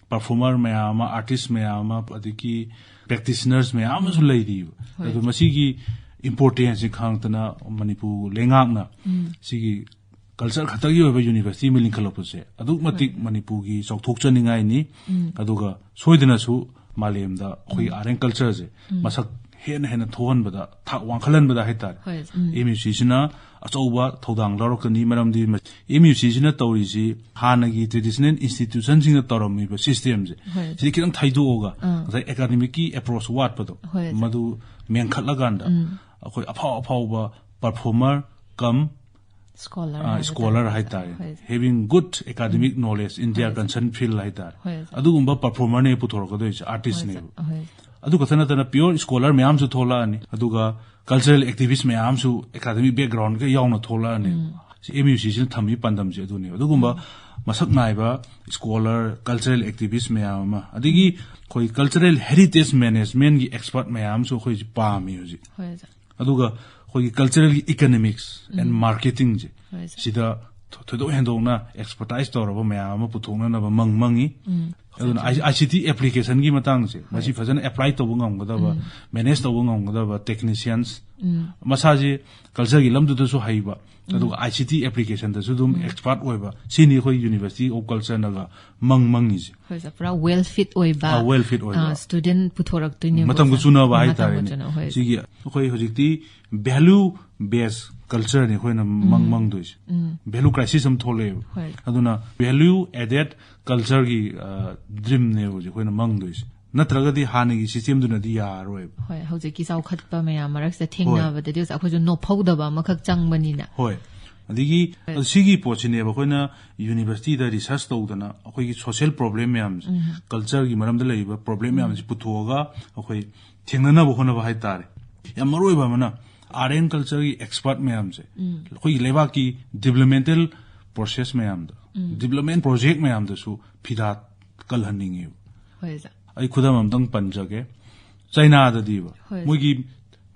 ꯄꯔꯐꯣꯔꯃꯔ ꯃꯌꯥꯝ ꯑꯃ, ꯑꯥꯔꯇꯤꯁ ꯃꯌꯥꯝ ꯑꯃ, ꯑꯗꯒꯤ ꯄ꯭ꯔꯦꯛꯇꯤꯁꯅꯔꯁ ꯃꯌꯥꯝ ꯑꯃꯁꯨ ꯂꯩꯔꯤꯕ꯫ ꯍꯣꯏ꯫ ꯑꯗꯣ ꯃꯁꯤꯒꯤ ꯏꯝꯄꯣꯔꯇꯦꯟꯁꯁꯤ ꯈꯪꯉꯛꯇꯅ ꯃꯅꯤꯄꯨꯔ ꯂꯩꯉꯥꯛꯅ ꯁꯤꯒꯤ ꯀꯜꯆꯔ ꯈꯛꯇꯒꯤ ꯑꯣꯏꯕ ꯌꯨꯅꯤꯚꯔꯁꯤꯇꯤ ꯑꯃ ꯂꯤꯡꯈꯠꯂꯛꯄꯁꯦ ꯑꯗꯨꯛ ꯃꯇꯤꯛ ꯃꯅꯤꯄꯨꯔꯒꯤ ꯆꯥꯎꯊꯣꯛꯆꯅꯤꯡꯉꯥꯏꯅꯤ꯫ ꯑꯗꯨꯒ ꯁꯣꯏꯗꯅꯁꯨ ꯃꯥꯂꯦꯝꯗ ꯑꯩꯈꯣꯏꯒꯤ ꯑꯥꯔꯠ ꯑꯦꯟ ꯀꯜꯆꯔꯁꯦ ꯃꯁꯛ ꯍꯦꯟꯅ ꯍꯦꯟꯅ ꯊꯣꯛꯍꯟꯕꯗ, ꯊꯥꯛ ꯋꯥꯡꯈꯠꯍꯟꯕꯗ ꯍꯥꯏꯇꯥꯔꯦ, ꯍꯣꯏ, ꯎꯝ꯫ ꯑꯦꯝ ꯌꯨ ꯁꯤꯁꯤꯅ ꯑꯆꯧꯕ ꯊꯧꯗꯥꯡ ꯂꯧꯔꯛꯀꯅꯤ꯫ ꯃꯔꯝꯗꯤ ꯑꯦꯝ ꯌꯨ ꯁꯤꯁꯤꯅ ꯇꯧꯔꯤꯁꯤ ꯍꯥꯟꯅꯒꯤ ꯇ꯭ꯔꯦꯗꯤꯁꯅꯦꯜ ꯏꯟꯁꯇꯤꯇ꯭ꯌꯨꯁꯟꯁꯤꯡꯅ ꯇꯧꯔꯝꯃꯤꯕ ꯁꯤꯁꯇꯦꯝꯁꯦ ꯍꯣꯏ꯫ ꯁꯤꯗꯤ ꯈꯤꯇꯪ ꯊꯩꯗꯣꯛꯑꯒ ꯑꯥ꯫ ꯉꯁꯥꯏ ꯑꯦꯀꯥꯗꯃꯤꯛꯀꯤ ꯑꯦꯄ꯭ꯔꯣꯆ ꯋꯥꯠꯄꯗꯣ ꯍꯣꯏ, ꯁꯥꯔ꯫ ꯃꯗꯨ ꯃꯦꯟꯈꯠꯂꯀꯥꯟꯗ ꯑꯩꯈꯣꯏ ꯑꯐꯥꯎ ꯑꯐꯥꯎꯕ ꯄꯔꯐꯣꯔꯃꯔ ꯀꯝ ꯁ꯭ꯀꯣꯂꯔ ꯑ, ꯍꯥꯏꯕ ꯁ꯭ꯀꯣꯂꯔ ꯇꯥꯔꯦ, ꯍꯥꯏꯇꯥꯔꯦ, ꯍꯣꯏ꯫ ꯍꯦꯕꯤꯡ ꯒꯨꯗ ꯑꯦꯀꯥꯗꯃꯤꯛ ꯅꯣꯂꯦꯖ ꯏꯟꯗꯤꯌꯥ ꯍꯣꯏ, ꯁꯥꯔ꯫ ꯀꯟꯁꯔꯟ ꯐꯤꯜ ꯍꯥꯏꯇꯥꯔꯦ, ꯍꯣꯏ, ꯁꯥꯔ꯫ ꯑꯗꯨꯒꯨꯝꯕ ꯄꯔꯐꯣꯔꯃꯔꯅꯦ ꯄꯨꯊꯣꯔꯛꯀꯗꯣꯏꯁꯦ, ꯑꯥꯔꯇꯤꯁꯅꯦꯕ꯫ ꯍꯣꯏ, ꯁꯥꯔ꯫ ꯍꯣꯏ꯫ ꯑꯗꯨ ꯈꯛꯇ ꯅꯠꯇꯅ ꯄꯤꯌꯣꯔ ꯁ꯭ꯀꯣꯂꯔ ꯃꯌꯥꯝꯁꯨ ꯊꯣꯛꯂꯛꯑꯅꯤ, ꯑꯗꯨꯒ ꯀꯜꯆꯔꯦꯜ ꯑꯦꯛꯇꯤꯚꯤꯁ ꯃꯌꯥꯝꯁꯨ ꯑꯦꯀꯥꯗꯃꯤꯛ ꯕꯦꯛꯒ꯭ꯔꯥꯎꯟꯒ ꯌꯥꯎꯅ ꯊꯣꯛꯂꯛꯑꯅꯤ꯫ ꯁꯤ ꯑꯦꯝ ꯌꯨ ꯁꯤꯁꯤꯅ ꯊꯝꯃꯤ ꯄꯥꯟꯗꯝꯁꯦ ꯑꯗꯨꯅꯦꯕ꯫ ꯑꯗꯨꯒꯨꯝꯕ ꯃꯁꯛ ꯅꯥꯏꯕ ꯁ꯭ꯀꯣꯂꯔ, ꯀꯜꯆꯔꯦꯜ ꯑꯦꯛꯇꯤꯚꯤꯁ ꯃꯌꯥꯝ ꯑꯃ, ꯑꯗꯒꯤ ꯑꯩꯈꯣꯏ ꯀꯜꯆꯔꯦꯜ ꯍꯦꯔꯤꯇꯦꯖ ꯃꯦꯅꯦꯖꯃꯦꯟꯒꯤ ꯑꯦꯛꯁꯄꯔꯠ ꯃꯌꯥꯝꯁꯨ ꯑꯩꯈꯣꯏꯁꯦ ꯄꯥꯝꯃꯤ ꯍꯧꯖꯤꯛ꯫ ꯍꯣꯏ, ꯁꯥꯔ꯫ ꯑꯗꯨꯒ ꯑꯩꯈꯣꯏꯒꯤ ꯀꯜꯆꯔꯦꯜꯒꯤ ꯏꯀꯅꯣꯃꯤꯛꯁ ꯑꯦꯟ ꯎꯝ꯫ ꯃꯥꯔꯀꯦꯇꯤꯡꯁꯦ ꯍꯣꯏ, ꯁꯥꯔ꯫ ꯁꯤꯗ ꯊꯣ-, ꯊꯣꯏꯗꯣꯛ ꯍꯦꯟꯗꯣꯛꯅ ꯑꯦꯛꯁꯄꯔꯇꯥꯏꯁ ꯇꯧꯔꯕ ꯃꯌꯥꯝ ꯑꯃ ꯄꯨꯊꯣꯛꯅꯅꯕ ꯃꯪ ꯃꯪꯉꯤ꯫ ꯎꯝ꯫ ꯑꯗꯨꯅ ꯑꯥꯏ ꯁꯤ ꯇꯤ ꯑꯦꯄ꯭ꯂꯤꯀꯦꯁꯟꯒꯤ ꯃꯇꯥꯡꯁꯦ ꯃꯁꯤ ꯐꯖꯅ ꯑꯦꯄ꯭ꯂꯥꯏ ꯇꯧꯕ ꯉꯝꯒꯗꯕ, ꯎꯝ꯫ ꯃꯦꯅꯦꯖ ꯇꯧꯕ ꯉꯝꯒꯗꯕ ꯇꯦꯛꯅꯤꯁꯤꯌꯟꯁ, ꯎꯝ꯫ ꯃꯁꯥꯁꯦ ꯀꯜꯆꯔꯒꯤ ꯂꯝꯗꯨꯗꯁꯨ ꯍꯩꯕ, ꯑꯗꯨꯒ ꯑꯥꯏ ꯁꯤ ꯇꯤ ꯑꯦꯄ꯭ꯂꯤꯀꯦꯁꯟꯗꯁꯨ ꯑꯗꯨꯝ ꯑꯦꯛꯁꯄꯥꯔꯠ ꯑꯣꯏꯕ, ꯁꯤꯅꯤ ꯑꯩꯈꯣꯏ ꯌꯨꯅꯤꯚꯔꯁꯤꯇꯤ ꯑꯣꯐ ꯀꯜꯆꯔꯅꯒ ꯃꯪ ꯃꯪꯉꯤꯁꯦ꯫ ꯍꯣꯏ, ꯁꯥꯔ, ꯄꯨꯔꯥ ꯋꯦꯜ ꯐꯤꯠ ꯑꯣꯏꯕ, ꯑꯥ, ꯋꯦꯜ ꯐꯤꯠ ꯑꯣꯏꯕ꯫ ꯑꯥ, ꯁ꯭ꯇꯨꯗꯦꯟꯠ ꯄꯨꯊꯣꯔꯛꯇꯣꯏꯅꯦꯕ, ꯃꯇꯝꯒ ꯁꯥꯔ꯫ ꯆꯨꯅꯕ ꯃꯇꯝꯒ ꯍꯥꯏꯇꯥꯔꯦꯅꯦ꯫ ꯆꯨꯅꯕ, ꯍꯣꯏ꯫ ꯁꯤꯒꯤ ꯑꯩꯈꯣꯏ ꯍꯧꯖꯤꯛꯇꯤ ꯚꯦꯂꯨ ꯕꯦꯁ ꯀꯜꯆꯔꯅꯤ ꯑꯩꯈꯣꯏꯅ ꯃꯪ ꯃꯪꯗꯣꯏꯁꯦ꯫ ꯎꯝ꯫ ꯚꯦꯂꯨ ꯀ꯭ꯔꯥꯏꯁꯤꯁ ꯑꯃ ꯊꯣꯛꯂꯛꯑꯦꯕ꯫ ꯍꯣꯏ꯫ ꯑꯗꯨꯅ ꯚꯦꯂꯨ ꯑꯦꯗꯦꯠ ꯀꯜꯆꯔꯒꯤ ꯗ꯭ꯔꯤꯝꯅꯦꯕ ꯍꯧꯖꯤꯛ ꯑꯩꯈꯣꯏꯅ ꯃꯪꯗꯣꯏꯁꯦ꯫ ꯅꯠꯇ꯭ꯔꯒꯗꯤ ꯍꯥꯟꯅꯒꯤ ꯁꯤꯁꯇꯦꯝꯗꯨꯅꯗꯤ ꯌꯥꯔꯔꯣꯏꯕ꯫ ꯍꯣꯏ, ꯍꯧꯖꯤꯛꯀꯤ ꯆꯥꯎꯈꯠꯄ ꯃꯌꯥꯝ ꯃꯔꯛꯁꯤꯗ ꯊꯦꯡꯅꯕꯗꯗꯤ ꯑꯩꯈꯣꯏꯁꯨ ꯅꯣꯞꯍꯧꯗꯕ ꯑꯃꯈꯛ ꯆꯪꯕꯅꯤꯅ꯫ ꯍꯣꯏ꯫ ꯑꯗꯒꯤ ꯍꯣꯏ꯫ ꯑꯗꯨ ꯁꯤꯒꯤ ꯄꯣꯠꯁꯤꯅꯦꯕ ꯑꯩꯈꯣꯏꯅ ꯌꯨꯅꯤꯚꯔꯁꯤꯇꯤꯗ ꯔꯤꯁꯔꯁ ꯇꯧꯗꯅ ꯑꯩꯈꯣꯏꯒꯤ ꯁꯣꯁꯤꯌꯦꯜ ꯄ꯭ꯔꯣꯕ꯭ꯂꯦꯝ ꯃꯌꯥꯝꯁꯦ, ꯀꯜꯆꯔꯒꯤ ꯃꯔꯝꯗ ꯂꯩꯔꯤꯕ ꯄ꯭ꯔꯣꯕ꯭ꯂꯦꯝ ꯃꯌꯥꯝꯁꯦ ꯄꯨꯊꯣꯛꯑꯒ ꯑꯩꯈꯣꯏ ꯊꯦꯡꯅꯅꯕ ꯍꯣꯠꯅꯕ ꯍꯥꯏꯇꯥꯔꯦ꯫ ꯌꯥꯝ ꯃꯔꯨ ꯑꯣꯏꯕ ꯑꯃꯅ ꯑꯥꯔꯠ ꯑꯦꯟ ꯀꯜꯆꯔꯒꯤ ꯑꯦꯛꯁꯄꯔꯠ ꯃꯌꯥꯝꯁꯦ, ꯑꯩꯈꯣꯏꯒꯤ ꯂꯩꯕꯥꯛꯀꯤ ꯗꯤꯕ꯭ꯂꯞꯃꯦꯟꯇꯦꯜ ꯄ꯭ꯔꯣꯁꯦꯁ ꯃꯌꯥꯝꯗ, ꯗꯤꯕ꯭ꯂꯞꯃꯦꯟ ꯄ꯭ꯔꯣꯖꯦꯛ ꯃꯌꯥꯝꯗꯁꯨ ꯐꯤꯗꯥ ꯀꯜꯍꯟꯅꯤꯡꯉꯦꯕ꯫ ꯍꯣꯏ, ꯁꯥꯔ꯫ ꯑꯩ ꯈꯨꯗꯝ ꯑꯝꯇꯪ ꯄꯟꯖꯒꯦ꯫ ꯆꯩꯅꯥꯗꯗꯤꯕ ꯍꯣꯏ, ꯃꯣꯏꯒꯤ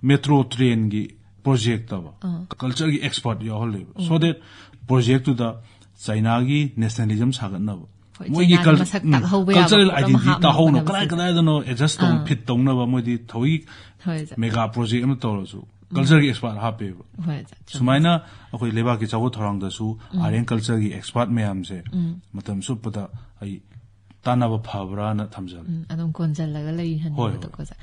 ꯃꯦꯇ꯭ꯔꯣ ꯇ꯭ꯔꯦꯟꯒꯤ ꯄ꯭ꯔꯣꯖꯦꯛꯇꯕ ꯑꯥ. ꯀꯜꯆꯔꯒꯤ ꯑꯦꯛꯁꯄꯔꯠ ꯌꯥꯎꯍꯜꯂꯦꯕ, ꯁꯣ ꯗꯦꯠ ꯄ꯭ꯔꯣꯖꯦꯛꯇꯨꯗ ꯆꯩꯅꯥꯒꯤ ꯅꯦꯁꯅꯦꯂꯤꯖꯝ ꯁꯥꯒꯠꯅꯕ, ꯍꯣꯏ, ꯃꯣꯏꯒꯤ ꯆꯩꯅꯥꯒꯤ ꯃꯁꯛ ꯇꯥꯛꯍꯧꯕ ꯌꯥꯕ ꯀꯜꯆꯔꯦꯜ ꯄꯣꯠ ꯑꯃ ꯑꯥꯏꯗꯦꯟꯇꯤꯇꯤ ꯍꯥꯞꯅꯕ ꯇꯥꯍꯧꯅꯕ, ꯍꯣꯠꯅꯕꯁꯦ. ꯀꯗꯥꯏ ꯀꯗꯥꯏꯗꯅꯣ ꯑꯦꯗꯖꯁ ꯇꯧ ꯑꯥ. ꯐꯤꯠ ꯇꯧꯅꯕ ꯃꯣꯏꯗꯤ ꯊꯧꯏ ꯍꯣꯏ, ꯑꯣꯖꯥ. ꯃꯦꯒꯥ ꯄ꯭ꯔꯣꯖꯦꯛ ꯑꯃ ꯇꯧꯔꯁꯨ ꯀꯜꯆꯔꯒꯤ ꯑꯦꯛꯁꯄꯔꯠ ꯍꯥꯞꯄꯦꯕ. ꯍꯣꯏ, ꯑꯣꯖꯥ, ꯆꯨꯝꯃꯦ. ꯁꯨꯃꯥꯏꯅ ꯑꯩꯈꯣꯏ ꯂꯩꯕꯥꯛꯀꯤ ꯆꯥꯎꯈꯠ ꯊꯧꯔꯥꯡꯗꯁꯨ ꯑꯥꯔ ꯑꯦꯟ ꯀꯜꯆꯔꯒꯤ ꯑꯦꯛꯁꯄꯔꯠ ꯃꯌꯥꯝꯁꯦ ꯃꯇꯝ ꯆꯨꯞꯄꯗ ꯑꯩ ꯇꯥꯟꯅꯕ ꯐꯕ꯭ꯔꯥꯅ ꯊꯝꯖꯒꯦ. ꯎꯝ, ꯑꯗꯨꯝ ꯀꯣꯟꯁꯤꯜꯂꯒ ꯂꯩꯍꯟꯕꯗꯣ, ꯍꯣꯏ. ꯑꯣꯖꯥ.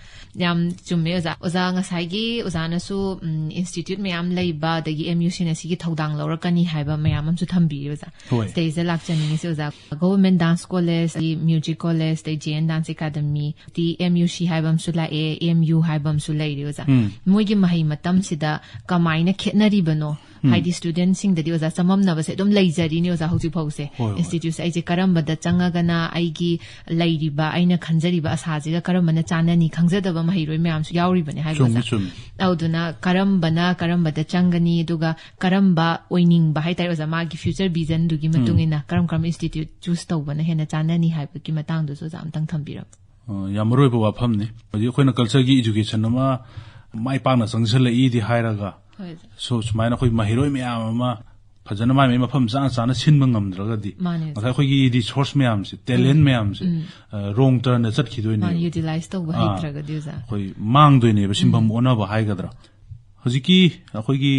ꯌꯥꯝ ꯆꯨꯝꯃꯦ, ꯑꯣꯖꯥ. ꯑꯣꯖꯥ, ꯉꯁꯥꯏꯒꯤ ꯑꯣꯖꯥꯅꯁꯨ, ꯎꯝ, ꯏꯟꯁꯇꯤꯇ꯭ꯌꯨꯠ ꯃꯌꯥꯝ ꯂꯩꯕ, ꯑꯗꯒꯤ ꯑꯦꯝ ꯌꯨ ꯁꯤꯅ ꯁꯤꯒꯤ ꯊꯧꯗꯥꯡ ꯂꯧꯔꯛꯀꯅꯤ ꯍꯥꯏꯕ ꯃꯌꯥꯝ ꯑꯃꯁꯨ ꯊꯝꯕꯤꯔꯤ, ꯑꯣꯖꯥ. ꯍꯣꯏ. ꯁꯤꯗꯩꯁꯤꯗ ꯂꯥꯛꯆꯅꯤꯡꯉꯤꯁꯦ, ꯑꯣꯖꯥ, government dance college, music college, ꯑꯗꯩ J N dance academy, D M U ꯁꯤ ꯍꯥꯏꯕ ꯑꯃꯁꯨ ꯂꯥꯛꯑꯦ, ꯑꯦꯝ ꯌꯨ ꯍꯥꯏꯕ ꯑꯃꯁꯨ ꯂꯩꯔꯤ, ꯑꯣꯖꯥ. ꯎꯝ. ꯃꯣꯏꯒꯤ ꯃꯍꯩ ꯃꯇꯝꯁꯤꯗ ꯀꯃꯥꯏꯅ ꯈꯦꯠꯅꯔꯤꯕꯅꯣ? ꯍꯥꯏꯗꯤ ꯁ꯭ꯇꯨꯗꯦꯟꯠꯁꯤꯡꯗꯗꯤ, ꯑꯣꯖꯥ, ꯆꯃꯝꯅꯕꯁꯦ ꯑꯗꯨꯝ ꯂꯩꯖꯔꯤꯅꯤ, ꯑꯣꯖꯥ, ꯍꯧꯖꯤꯛ ꯐꯥꯎꯁꯦ. ꯍꯣꯏ, ꯍꯣꯏ. ꯏꯟꯁꯇꯤꯇ꯭ꯌꯨꯠꯁꯦ ꯑꯩꯁꯦ ꯀꯔꯝꯕꯗ ꯆꯪꯉꯒꯅ ꯑꯩꯒꯤ ꯂꯩꯔꯤꯕ, ꯑꯩꯅ ꯈꯟꯖꯔꯤꯕ ꯑꯁꯥꯁꯤꯒ ꯀꯔꯝꯕꯅ ꯆꯥꯟꯅꯅꯤ ꯈꯪꯖꯗꯕ ꯃꯍꯩꯔꯣꯏ ꯃꯌꯥꯝꯁꯨ ꯌꯥꯎꯔꯤꯕꯅꯤ ꯍꯥꯏꯕ, ꯆꯨꯝꯃꯤ, ꯑꯣꯖꯥ. ꯆꯨꯝꯃꯤ. ꯑꯗꯨꯗꯨꯅ ꯀꯔꯝꯕꯅ ꯀꯔꯝꯕꯗ ꯆꯪꯒꯅꯤ, ꯑꯗꯨꯒ ꯀꯔꯝꯕ ꯑꯣꯏꯅꯤꯡꯕ ꯍꯥꯏꯇꯥꯔꯦ, ꯑꯣꯖꯥ, ꯃꯥꯒꯤ ꯐ꯭ꯌꯨꯆꯔ ꯚꯤꯖꯟꯗꯨꯒꯤ ꯃꯇꯨꯡ ꯏꯟꯅ ꯀꯔꯝ ꯀꯔꯝꯕ ꯏꯟꯁꯇꯤꯇ꯭ꯌꯨꯠ ꯆꯨꯁ ꯇꯧꯕꯅ ꯍꯦꯟꯅ ꯆꯥꯟꯅꯅꯤ ꯍꯥꯏꯕꯒꯤ ꯃꯇꯥꯡꯗꯨꯁꯨ, ꯑꯣꯖꯥ, ꯑꯝꯇꯪ ꯊꯝꯕꯤꯔꯝꯃꯨ. ꯑ, ꯌꯥꯝ ꯃꯔꯨ ꯑꯣꯏꯕ ꯋꯥꯐꯝꯅꯤ꯫ ꯍꯧꯖꯤꯛ ꯑꯩꯈꯣꯏꯅ ꯀꯜꯆꯔꯒꯤ ꯏꯗꯨꯀꯦꯁꯟ ꯑꯃ ꯃꯥꯏ ꯄꯥꯛꯅ ꯆꯪꯁꯤꯜꯂꯛꯏꯗꯤ ꯍꯥꯏꯔꯒ, ꯍꯣꯏ, ꯑꯣꯖꯥ. ꯁꯣ ꯁꯨꯃꯥꯏꯅ ꯑꯩꯈꯣꯏ ꯃꯍꯩꯔꯣꯏ ꯃꯌꯥꯝ ꯑꯃ ꯐꯖꯅ ꯃꯥꯏ ꯃꯥꯏ ꯃꯐꯝ ꯆꯥꯅ ꯆꯥꯅ ꯁꯤꯟꯕ ꯉꯝꯗ꯭ꯔꯒꯗꯤ, ꯃꯥꯅꯦ, ꯑꯣꯖꯥ. ꯉꯁꯥꯏ ꯑꯩꯈꯣꯏꯒꯤ ꯔꯤꯁꯣꯔꯁ ꯃꯌꯥꯝꯁꯦ, ꯇꯦꯂꯦꯟ ꯃꯌꯥꯝꯁꯦ, ꯑ, ꯔꯣꯡ ꯇꯔꯟꯗ ꯆꯠꯈꯤꯗꯣꯏꯅꯦꯕ. ꯃꯥꯅꯦ, ꯌꯨꯇꯤꯂꯥꯏꯁ ꯇꯧꯕ ꯑꯥ. ꯍꯩꯇ꯭ꯔꯒꯗꯤ, ꯑꯣꯖꯥ. ꯑꯩꯈꯣꯏ ꯃꯥꯡꯗꯣꯏꯅꯦꯕ, ꯁꯤꯟꯐꯝ ꯑꯣꯟꯅꯕ ꯍꯥꯏꯒꯗ꯭ꯔꯥ. ꯍꯧꯖꯤꯛꯀꯤ ꯑꯩꯈꯣꯏꯒꯤ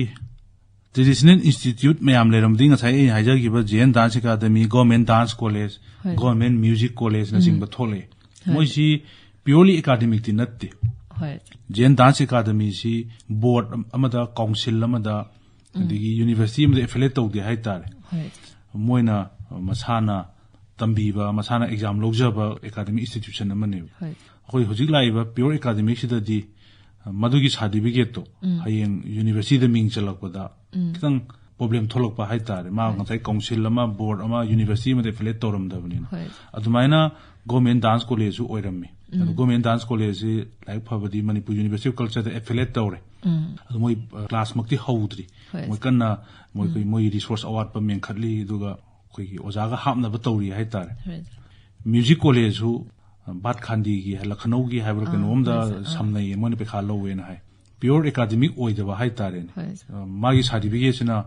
ꯇ꯭ꯔꯦꯗꯤꯁꯅꯦꯜ ꯏꯟꯁꯇꯤꯇ꯭ꯌꯨꯠ ꯃꯌꯥꯝ ꯂꯩꯔꯝꯕꯗꯤ ꯉꯁꯥꯏ ꯑꯩꯅ ꯍꯥꯏꯖꯈꯤꯕ J N dance academy, government dance college, ꯍꯣꯏ. ꯒꯣꯔꯃꯦꯟ ꯃ꯭ꯌꯨꯖꯤꯛ ꯀꯣꯂꯦꯖꯅꯆꯤꯡꯕ ꯊꯣꯛꯂꯛꯑꯦ. ꯍꯣꯏ. ꯃꯣꯏꯁꯤ ꯄ꯭ꯌꯣꯔꯂꯤ ꯑꯦꯀꯥꯗꯃꯤꯛꯇꯤ ꯅꯠꯇꯦ. ꯍꯣꯏ. ꯖꯦ ꯑꯦꯟ ꯗꯥꯟꯁ ꯑꯦꯀꯥꯗꯃꯤꯁꯤ ꯕꯣꯔꯗ ꯑꯃꯗ, ꯀꯥꯎꯟꯁꯤꯜ ꯑꯃꯗ, ꯑꯗꯒꯤ ꯌꯨꯅꯤꯚꯔꯁꯤꯇꯤ ꯑꯃꯗ ꯑꯦꯐꯤꯂꯦꯠ ꯇꯧꯗꯦ ꯍꯥꯏꯇꯥꯔꯦ. ꯍꯣꯏ. ꯃꯣꯏꯅ ꯃꯁꯥꯅ ꯇꯝꯕꯤꯕ, ꯃꯁꯥꯅ ꯑꯦꯛꯖꯥꯝ ꯂꯧꯖꯕ ꯑꯦꯀꯥꯗꯃꯤꯛ ꯏꯟꯁꯇꯤꯇ꯭ꯌꯨꯁꯟ ꯑꯃꯅꯦꯕ. ꯍꯣꯏ. ꯑꯩꯈꯣꯏ ꯍꯧꯖꯤꯛ ꯂꯥꯛꯏꯕ ꯄ꯭ꯌꯣꯔ ꯑꯦꯀꯥꯗꯃꯤꯛꯁꯤꯗꯗꯤ ꯃꯗꯨꯒꯤ ꯁꯥꯔꯇꯤꯐꯤꯀꯦꯠꯇꯣ ꯍꯌꯦꯡ ꯌꯨꯅꯤꯚꯔꯁꯤꯇꯤꯗ ꯃꯤꯡ ꯆꯜꯂꯛꯄꯗ ꯈꯤꯇꯪ ꯄ꯭ꯔꯣꯕ꯭ꯂꯦꯝ ꯊꯣꯛꯂꯛꯄ ꯍꯥꯏꯇꯥꯔꯦ, ꯃꯥ ꯉꯁꯥꯏ ꯀꯥꯎꯟꯁꯤꯜ ꯑꯃ, ꯕꯣꯔꯗ ꯑꯃ, ꯌꯨꯅꯤꯚꯔꯁꯤꯇꯤ ꯑꯃꯗ ꯑꯦꯐꯤꯂꯦꯠ ꯇꯧꯔꯝꯗꯕꯅꯤꯅ. ꯍꯣꯏ. ꯑꯗꯨꯃꯥꯏꯅ ꯒꯣꯔꯃꯦꯟ ꯗꯥꯟꯁ ꯀꯣꯂꯦꯖꯁꯨ ꯑꯣꯏꯔꯝꯃꯤ. ꯑꯗꯣ ꯒꯣꯔꯃꯦꯟ ꯗꯥꯟꯁ ꯀꯣꯂꯦꯖꯁꯤ ꯂꯥꯏꯔꯤꯛ ꯐꯕꯗꯤ ꯃꯅꯤꯄꯨꯔ ꯌꯨꯅꯤꯚꯔꯁꯤꯇꯤ ꯑꯣꯐ ꯀꯜꯆꯔꯗ ꯑꯦꯐꯤꯂꯦꯠ ꯇꯧꯔꯦ. ꯑꯗꯣ ꯃꯣꯏ, ꯑ, ꯀ꯭ꯂꯥꯁꯃꯛꯇꯤ ꯍꯧꯗ꯭ꯔꯤ. ꯍꯣꯏ. ꯃꯣꯏ ꯀꯟꯅ ꯃꯣꯏ, ꯑꯩꯈꯣꯏ, ꯃꯣꯏ ꯔꯤꯁꯣꯔꯁ ꯑꯋꯥꯠꯄ ꯃꯦꯟꯈꯠꯂꯤ, ꯑꯗꯨꯒ ꯑꯩꯈꯣꯏꯒꯤ ꯑꯣꯖꯥꯒ ꯍꯥꯞꯅꯕ ꯇꯧꯔꯤ ꯍꯥꯏꯇꯥꯔꯦ. ꯍꯣꯏ. ꯃ꯭ꯌꯨꯖꯤꯛ ꯀꯣꯂꯦꯖꯁꯨ ꯚꯥꯠ ꯈꯥꯟꯗꯤꯒꯤ, ꯂꯈꯅꯧꯒꯤ ꯍꯥꯏꯕ꯭ꯔꯥ, ꯑꯥ, ꯀꯩꯅꯣꯝꯗ ꯍꯣꯏ, ꯑꯥ꯫ ꯁꯝꯅꯩꯌꯦ, ꯃꯣꯏꯅ ꯄꯩꯈꯥ ꯂꯧꯋꯦꯅ ꯍꯥꯏ꯫ Pure academic ꯑꯣꯏꯗꯕ ꯍꯥꯏꯇꯥꯔꯦꯅꯦ꯫ ꯍꯣꯏ꯫ ꯑ, ꯃꯥꯒꯤ certificate ꯁꯤꯅ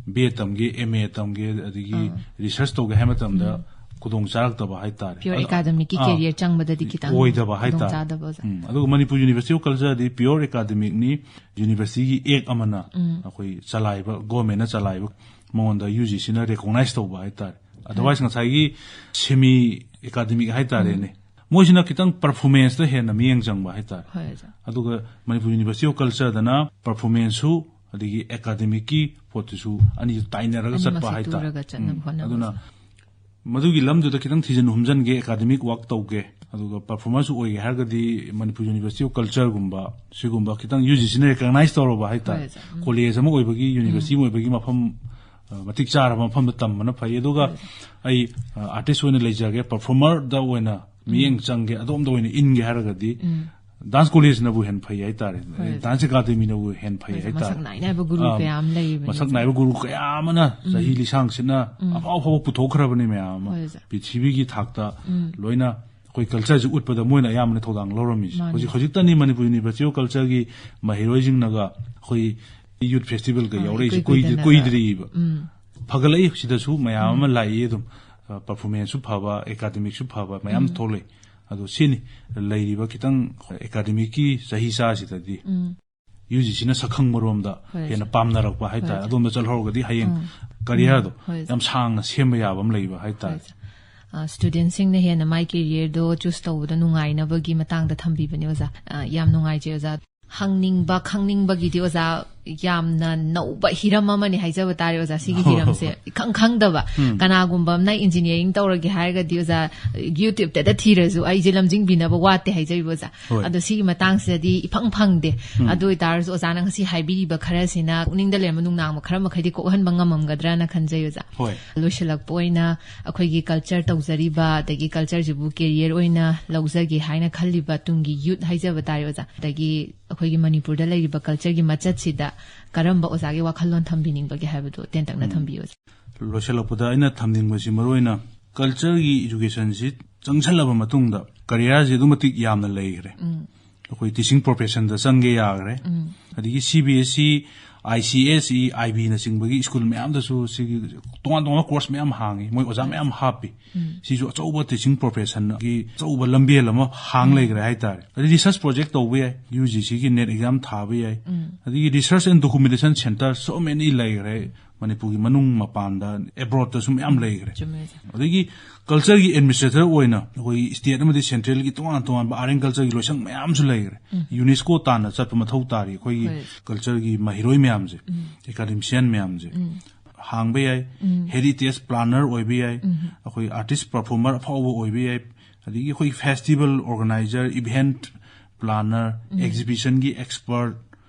B A ꯇꯝꯒꯦ, M A ꯇꯝꯒꯦ, ꯑꯗꯒꯤ ꯑꯥ꯫ Research ꯇꯧꯒꯦ ꯍꯥꯏ ꯃꯇꯝꯗ ꯎꯝ꯫ ꯈꯨꯗꯣꯡ ꯆꯥꯔꯛꯇꯕ ꯍꯥꯏꯇꯥꯔꯦ꯫ Pure ꯑꯗꯣ, academic ꯀꯤ ꯑꯥ, career ꯆꯪꯕꯗꯗꯤ ꯈꯤꯇꯪ ꯑꯣꯏꯗꯕ ꯍꯥꯏꯇꯥꯔꯦ꯫ ꯈꯨꯗꯣꯡꯆꯥꯗꯕ ꯑꯣꯖꯥ꯫ ꯎꯝ, ꯑꯗꯨꯒ Manipur University of Culture D pure academic ꯅꯤ, university ꯒꯤ act ꯑꯃꯅ ꯎꯝ꯫ ꯑꯩꯈꯣꯏ ꯆꯂꯥꯏꯕ, government ꯅ ꯆꯂꯥꯏꯕ, ꯃꯉꯣꯟꯗ U G C ꯅ recognize ꯇꯧꯕ ꯍꯥꯏꯇꯥꯔꯦ꯫ Otherwise, ꯎꯝ꯫ ꯉꯁꯥꯏꯒꯤ semi academic ꯍꯥꯏꯇꯥꯔꯦꯅꯦ, ꯎꯝ꯫ ꯃꯣꯏꯁꯤꯅ ꯈꯤꯇꯪ performance ꯇ ꯍꯦꯟꯅ ꯃꯤꯠꯌꯦꯡ ꯆꯪꯕ ꯍꯥꯏꯇꯥꯔꯦ꯫ ꯍꯣꯏ, ꯑꯣꯖꯥ꯫ ꯑꯗꯨꯒ Manipur University of Culture ꯗꯅ performance ꯁꯨ ꯑꯗꯒꯤ academic ꯀꯤ ꯄꯣꯠꯇꯨꯁꯨ ꯑꯅꯤꯗꯨ ꯇꯥꯏꯅꯔꯒ ꯆꯠꯄ ꯑꯅꯤꯃꯛꯁꯦ ꯍꯥꯏꯇꯥꯔꯦ꯫ ꯇꯨꯔꯒ ꯆꯠꯅꯕ ꯎꯝ, ꯍꯣꯠꯅꯕ ꯑꯗꯨꯅ ꯑꯣꯖꯥ꯫ ꯃꯗꯨꯒꯤ ꯂꯝꯗꯨꯗ ꯈꯤꯇꯪ ꯊꯤꯖꯤꯟ ꯍꯨꯝꯖꯤꯟꯒꯦ, academic work ꯇꯧꯒꯦ, ꯑꯗꯨꯒ performance ꯑꯣꯏꯒꯦ ꯍꯥꯏꯔꯒꯗꯤ Manipur University of Culture ꯒꯨꯝꯕ ꯁꯤꯒꯨꯝꯕ ꯈꯤꯇꯪ U G C ꯅ recognize ꯇꯧꯔꯕ ꯍꯥꯏꯇꯥꯔꯦ꯫ ꯍꯣꯏ, ꯑꯣꯖꯥ꯫ ꯎꯝ꯫ College ꯑꯃ ꯑꯣꯏꯕꯒꯤ, university ꯎꯝ꯫ ꯑꯃ ꯑꯣꯏꯕꯒꯤ ꯃꯐꯝ, ꯑ, ꯃꯇꯤꯛ ꯆꯥꯔꯕ ꯃꯐꯝꯗ ꯇꯝꯕꯅ ꯐꯩ꯫ ꯑꯗꯨꯒ ꯍꯣꯏ꯫ ꯑꯩ, ꯑ, artist ꯑꯣꯏꯅ ꯂꯩꯖꯒꯦ, performer ꯗ ꯑꯣꯏꯅ ꯃꯤꯠꯌꯦꯡ ꯎꯝ꯫ ꯆꯪꯒꯦ, ꯑꯗꯣꯝꯗ ꯑꯣꯏꯅ ꯏꯟꯒꯦ ꯍꯥꯏꯔꯒꯗꯤ ꯎꯝ꯫ Dance College ꯅꯕꯨ ꯍꯦꯟꯅ ꯐꯩ ꯍꯥꯏꯇꯥꯔꯦ꯫ ꯍꯣꯏ, ꯑꯣꯖꯥ꯫ Dance Academy ꯅꯕꯨ ꯍꯦꯟꯅ ꯐꯩ ꯍꯣꯏ, ꯑꯣꯖꯥ꯫ ꯍꯥꯏꯇꯥꯔꯦ꯫ ꯃꯁꯛ ꯅꯥꯏꯕ ꯒꯨꯔꯨ ꯑꯥ, ꯀꯌꯥ ꯑꯃ ꯂꯩꯔꯤꯕꯅꯤ, ꯃꯁꯛ ꯑꯣꯖꯥ꯫ ꯅꯥꯏꯕ ꯒꯨꯔꯨ ꯀꯌꯥ ꯑꯃꯅ ꯎꯝ꯫ ꯆꯍꯤ ꯂꯤꯁꯥꯡ ꯁꯤꯠꯅ ꯎꯝ꯫ ꯑꯐꯥꯎ ꯑꯐꯥꯎꯕ ꯄꯨꯊꯣꯛꯈ꯭ꯔꯕꯅꯤ ꯃꯌꯥꯝ ꯑꯃ꯫ ꯍꯣꯏ, ꯑꯣꯖꯥ꯫ ꯄ꯭ꯔꯤꯊꯤꯕꯤꯒꯤ ꯊꯥꯛꯇ ꯎꯝ꯫ ꯂꯣꯏꯅ ꯑꯩꯈꯣꯏ culture ꯁꯦ ꯎꯠꯄꯗ ꯃꯣꯏꯅ ꯑꯌꯥꯝꯕꯅ ꯊꯧꯗꯥꯡ ꯂꯧꯔꯝꯃꯤꯁꯦ꯫ ꯃꯥꯅꯤ꯫ ꯍꯧꯖꯤꯛ, ꯍꯧꯖꯤꯛꯇꯅꯤ Manipur University of Culture ꯒꯤ ꯃꯍꯩꯔꯣꯏꯁꯤꯡꯅꯒ ꯑꯩꯈꯣꯏ youth festival ꯒ ꯑꯥ, ꯌꯥꯎꯔꯛꯏꯁꯦ ꯏꯀꯨꯏ ꯀꯨꯏꯗ꯭ꯔꯤ-, ꯀꯨꯏꯗꯅꯒ꯫ ꯀꯨꯏꯗ꯭ꯔꯤꯕ꯫ ꯎꯝ꯫ ꯐꯒꯠꯂꯛꯏ, ꯁꯤꯗꯁꯨ ꯃꯌꯥꯝ ꯑꯃ ꯎꯝ꯫ ꯂꯥꯛꯏ ꯑꯗꯨꯝ꯫ ꯑ, performance ꯁꯨ ꯐꯕ, academic ꯁꯨ ꯐꯕ ꯃꯌꯥꯝ ꯎꯝ꯫ ꯊꯣꯛꯂꯛꯏ꯫ ꯑꯗꯣ ꯁꯤꯅꯤ ꯂꯩꯔꯤꯕ ꯈꯤꯇꯪ academic ꯀꯤ ꯆꯍꯤ ꯆꯥꯁꯤꯗꯗꯤ ꯎꯝ꯫ U G C ꯅ ꯁꯛꯈꯪꯕꯔꯣꯝꯗ ꯍꯣꯏ, ꯍꯦꯟꯅ ꯁꯥꯔ꯫ ꯄꯥꯝꯅꯔꯛꯄ ꯍꯥꯏꯇꯥꯔꯦ꯫ ꯍꯣꯏ, ꯁꯥꯔ꯫ ꯑꯗꯣꯝꯗ ꯆꯠꯍꯧꯔꯒꯗꯤ ꯍꯌꯦꯡ ꯎꯝ꯫ career ꯗꯣ ꯎꯝ꯫ ꯍꯣꯏ, ꯌꯥꯝ ꯁꯥꯔ꯫ ꯁꯥꯡꯅ ꯁꯦꯝꯕ ꯌꯥꯕ ꯑꯃ ꯂꯩꯕ ꯍꯥꯏꯇꯥꯔꯦ꯫ ꯍꯣꯏ, ꯁꯥꯔ꯫ ꯑ, student ꯁꯤꯡꯅ ꯍꯦꯟꯅ ꯃꯥꯏ career ꯗꯣ choose ꯇꯧꯕꯗ ꯅꯨꯡꯉꯥꯏꯅꯕꯒꯤ ꯃꯇꯥꯡꯗ ꯊꯝꯕꯤꯕꯅꯦ, ꯑꯣꯖꯥ꯫ ꯑ, ꯌꯥꯝ ꯅꯨꯡꯉꯥꯏꯖꯩ, ꯑꯣꯖꯥ꯫ ꯍꯪꯅꯤꯡꯕ, ꯈꯪꯅꯤꯡꯕꯒꯤꯗꯤ, ꯑꯣꯖꯥ, ꯌꯥꯝꯅ ꯅꯧꯕ ꯍꯤꯔꯝ ꯑꯃꯅꯤ ꯍꯥꯏꯖꯕ ꯇꯥꯔꯦ, ꯑꯣꯖꯥ꯫ ꯁꯤꯒꯤ ꯍꯤꯔꯝꯁꯦ ꯏꯈꯪ ꯈꯪꯗꯕ꯫ ꯎꯝ꯫ ꯀꯅꯥꯒꯨꯝꯕ ꯑꯃꯅ engineering ꯇꯧꯔꯒꯦ ꯍꯥꯏꯔꯒꯗꯤ, ꯑꯣꯖꯥ, YouTube ꯇꯗ ꯊꯤꯔꯁꯨ ꯑꯩꯁꯦ ꯂꯝꯖꯤꯡꯕꯤꯅꯕ ꯋꯥꯠꯇꯦ ꯍꯥꯏꯖꯔꯤꯕ, ꯑꯣꯖꯥ꯫ ꯍꯣꯏ꯫ ꯑꯗꯣ ꯁꯤꯒꯤ ꯃꯇꯥꯡꯁꯤꯗꯗꯤ ꯏꯐꯪ ꯐꯪꯗꯦ꯫ ꯎꯝ꯫ ꯑꯗꯨ ꯑꯣꯏꯇꯥꯔꯁꯨ ꯑꯣꯖꯥꯅ ꯉꯁꯤ ꯍꯥꯏꯕꯤꯔꯤꯕ ꯈꯔꯁꯤꯅ ꯄꯨꯛꯅꯤꯡꯗ ꯂꯩꯔꯝꯕ ꯅꯨꯡꯅꯥꯡꯕ ꯈꯔ ꯃꯈꯩꯗꯤ ꯀꯣꯛꯍꯟꯕ ꯉꯝꯃꯝꯒꯗ꯭ꯔꯅ ꯈꯟꯖꯩ, ꯑꯣꯖꯥ꯫ ꯍꯣꯏ꯫ ꯂꯣꯏꯁꯤꯜꯂꯛꯄ ꯑꯣꯏꯅ ꯑꯩꯈꯣꯏꯒꯤ culture ꯇꯧꯖꯔꯤꯕ, ꯑꯗꯒꯤ culture ꯁꯤꯕꯨ career ꯑꯣꯏꯅ ꯂꯧꯖꯒꯦ ꯍꯥꯏꯅ ꯈꯜꯂꯤꯕ ꯇꯨꯡꯒꯤ youth ꯍꯥꯏꯖꯕ ꯇꯥꯔꯦ, ꯑꯣꯖꯥ꯫ ꯑꯗꯒꯤ ꯑꯩꯈꯣꯏꯒꯤ ꯃꯅꯤꯄꯨꯔꯗ ꯂꯩꯔꯤꯕ culture ꯒꯤ ꯃꯆꯠꯁꯤꯗ ꯀꯔꯝꯕ ꯑꯣꯖꯥꯒꯤ ꯋꯥꯈꯜꯂꯣꯟ ꯊꯝꯕꯤꯅꯤꯡꯕꯒꯦ ꯍꯥꯏꯕꯗꯨ ꯇꯦꯟꯇꯛꯅ ꯎꯝ꯫ ꯊꯝꯕꯤꯌꯨ, ꯑꯣꯖꯥ꯫ ꯂꯣꯏꯁꯤꯜꯂꯛꯄꯗ ꯑꯩꯅ ꯊꯝꯅꯤꯡꯕꯁꯤ ꯃꯔꯨ ꯑꯣꯏꯅ ꯀꯜꯆꯔꯒꯤ ꯏꯖꯨꯀꯦꯁꯟꯁꯤ ꯆꯪꯁꯜꯂꯕ ꯃꯇꯨꯡꯗ ꯀꯔꯤꯌꯔꯁꯤ ꯑꯗꯨꯛ ꯃꯇꯤꯛ ꯌꯥꯝꯅ ꯂꯩꯈ꯭ꯔꯦ꯫ ꯑꯩꯈꯣꯏ ꯇꯤꯆꯤꯡ ꯄ꯭ꯔꯣꯐꯦꯁꯟꯗ ꯆꯪꯒꯦ ꯌꯥꯈ꯭ꯔꯦ꯫ ꯑꯗꯒꯤ C B S E, I C S E, I ꯕꯤꯅꯆꯤꯡꯕꯒꯤ school ꯃꯌꯥꯝꯗꯁꯨ ꯁꯤꯒꯤ ꯇꯣꯉꯥꯟ ꯇꯣꯉꯥꯟꯕ ꯀꯣꯔꯁ ꯃꯌꯥꯝ ꯍꯥꯡꯉꯤ, ꯃꯣꯏ ꯑꯣꯖꯥ ꯃꯌꯥꯝ ꯍꯥꯞꯄꯤ꯫ ꯁꯤꯁꯨ ꯑꯆꯧꯕ ꯇꯤꯆꯤꯡ ꯄ꯭ꯔꯣꯐꯦꯁꯟꯒꯤ ꯑꯆꯧꯕ ꯂꯝꯕꯦꯜ ꯑꯃ ꯍꯥꯡ ꯂꯩꯈ꯭ꯔꯦ ꯍꯥꯏꯇꯥꯔꯦ꯫ ꯑꯗꯩ ꯔꯤꯁꯔꯁ ꯄ꯭ꯔꯣꯖꯦꯛ ꯇꯧꯕ ꯌꯥꯏ, ꯌꯨ ꯖꯤ ꯁꯤꯒꯤ ꯅꯦꯠ ꯑꯦꯛꯖꯥꯝ ꯊꯥꯕ ꯌꯥꯏ꯫ ꯑꯗꯒꯤ resource and documentation centre so many ꯂꯩꯈ꯭ꯔꯦ꯫ ꯃꯅꯤꯄꯨꯔꯒꯤ ꯃꯅꯨꯡ ꯃꯄꯥꯟꯗ, ꯑꯦꯕ꯭ꯔꯣꯗꯇꯁꯨ ꯃꯌꯥꯝ ꯂꯩꯈ꯭ꯔꯦ꯫ ꯆꯨꯝꯃꯦ, ꯆꯨꯝꯃꯦ꯫ ꯑꯗꯒꯤ ꯀꯜꯆꯔꯒꯤ ꯑꯦꯗꯃꯤꯅꯤꯁꯇ꯭ꯔꯦꯇꯔ ꯑꯣꯏꯅ ꯑꯩꯈꯣꯏ ꯁ꯭ꯇꯦꯠ ꯑꯃꯗꯤ ꯁꯦꯟꯇ꯭ꯔꯦꯜꯒꯤ ꯇꯣꯉꯥꯟ ꯇꯣꯉꯥꯟꯕ ꯑꯥꯔꯠ ꯑꯦꯟ ꯀꯜꯆꯔꯒꯤ ꯂꯣꯏꯁꯪ ꯃꯌꯥꯝꯁꯨ ꯂꯩꯈ꯭ꯔꯦ꯫ ꯌꯨꯅꯦꯁꯀꯣ ꯇꯥꯟꯅ ꯆꯠꯄ ꯃꯊꯧ ꯇꯥꯔꯤ ꯑꯩꯈꯣꯏꯒꯤ ꯍꯣꯏ꯫ ꯀꯜꯆꯔꯒꯤ ꯃꯍꯩꯔꯣꯏ ꯃꯌꯥꯝꯁꯦ, ꯑꯦꯀꯥꯗꯦꯃꯤꯁꯤꯌꯥꯟ ꯃꯌꯥꯝꯁꯦ ꯍꯥꯡꯕ ꯌꯥꯏ꯫ ꯍꯦꯔꯤꯇꯦꯖ ꯄ꯭ꯂꯥꯅꯔ ꯑꯣꯏꯕ ꯌꯥꯏ, ꯑꯩꯈꯣꯏ ꯑꯥꯔꯇꯤꯁ ꯄꯔꯐꯣꯔꯃꯔ ꯑꯐꯥꯎꯕ ꯑꯣꯏꯕ ꯌꯥꯏ, ꯑꯗꯒꯤ ꯑꯩꯈꯣꯏ ꯐꯦꯁꯇꯤꯚꯦꯜ ꯑꯣꯔꯒꯅꯥꯏꯖꯔ, ꯏꯚꯦꯟꯠ ꯄ꯭ꯂꯥꯅꯔ, ꯑꯦꯛꯖꯤꯕꯤꯁꯟꯒꯤ ꯑꯦꯛꯁꯄꯔꯠ,